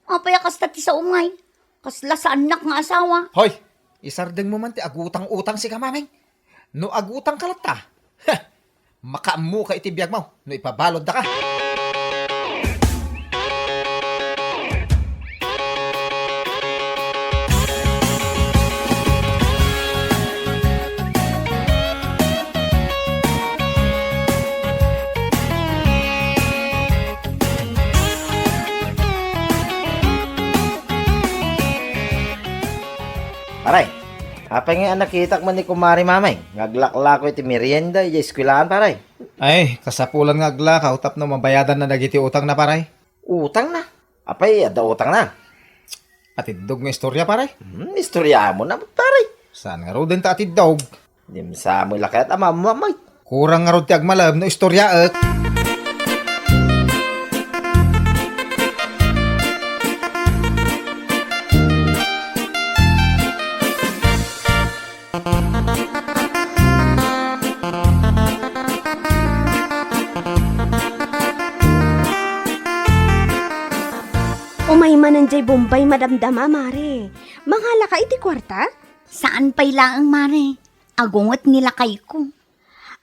apay a kasta ti saom ngay? Kasla saannak nga asawa. Hoy, isardengmo man ti agutang-utang sika, Maming. No agutangka latta, heh, makaammoka iti biagmo no ipabaluddaka. Pare, apay nga nakitak man ni Kumare Maming nga aglaklako iti merienda idiay eskuelaan, pare? Ay, kasapulan nga aglakaw tapno mabayadanna dagiti utangna, pare. Utangna? Apay, adda utangna? Atiddog nga istorya, pare. Hmm, istorya mo na, pare. Saan nga ruden ta atiddog? Dimsa mo lakayat a mamamay. Kurang ngarud ti agmalem no istoryaek. Umay manen jay Bombay madamdama, Mare. Mangalaka iti kuarta? Saan pay laeng, Mare. Agunget ni lakayko.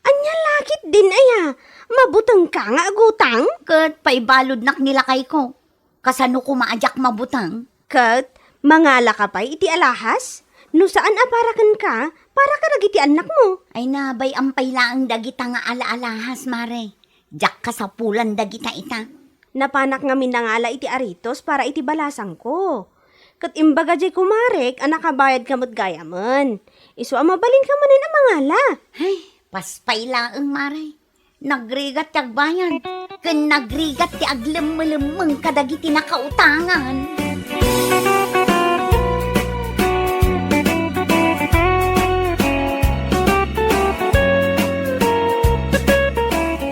Ania la ketdin aya? Mabutengka nga agutang? Ket paibaludnak ni lakayko. Kasano koma a diak mabuteng? Ket mangalaka pay iti alahas? No saan a para kenka, para kadagiti annakmo. Ay, nabayam pay laeng dagita nga ala-alahas, Mare. Diak kasapulan dagita ita. Napanak ngamin nangala iti aritos para iti balasangko. Ket imbaga jay kumarek a nakabayadka met gayamen. Isu a mabalinka manen a mangala. Ay, paspay laeng, Mare. Nagrigat ti agbayad, ken nagrigat ti aglemmelemmeng kadagiti nakautangan.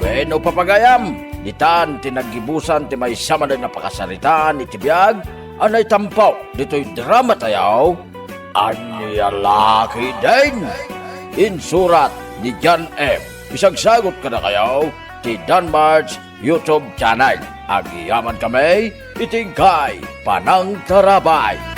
Wenno, papagayam, ditan ti naggibusan ti maysa manen a pakasaritaan iti biag a naitampo ditoy drama tayo, Ania la ketdin? Insurat ni John M. Isagsagut kadakayo ti Danmart's YouTube channel. Agyaman kami iti inkay panangtarabay.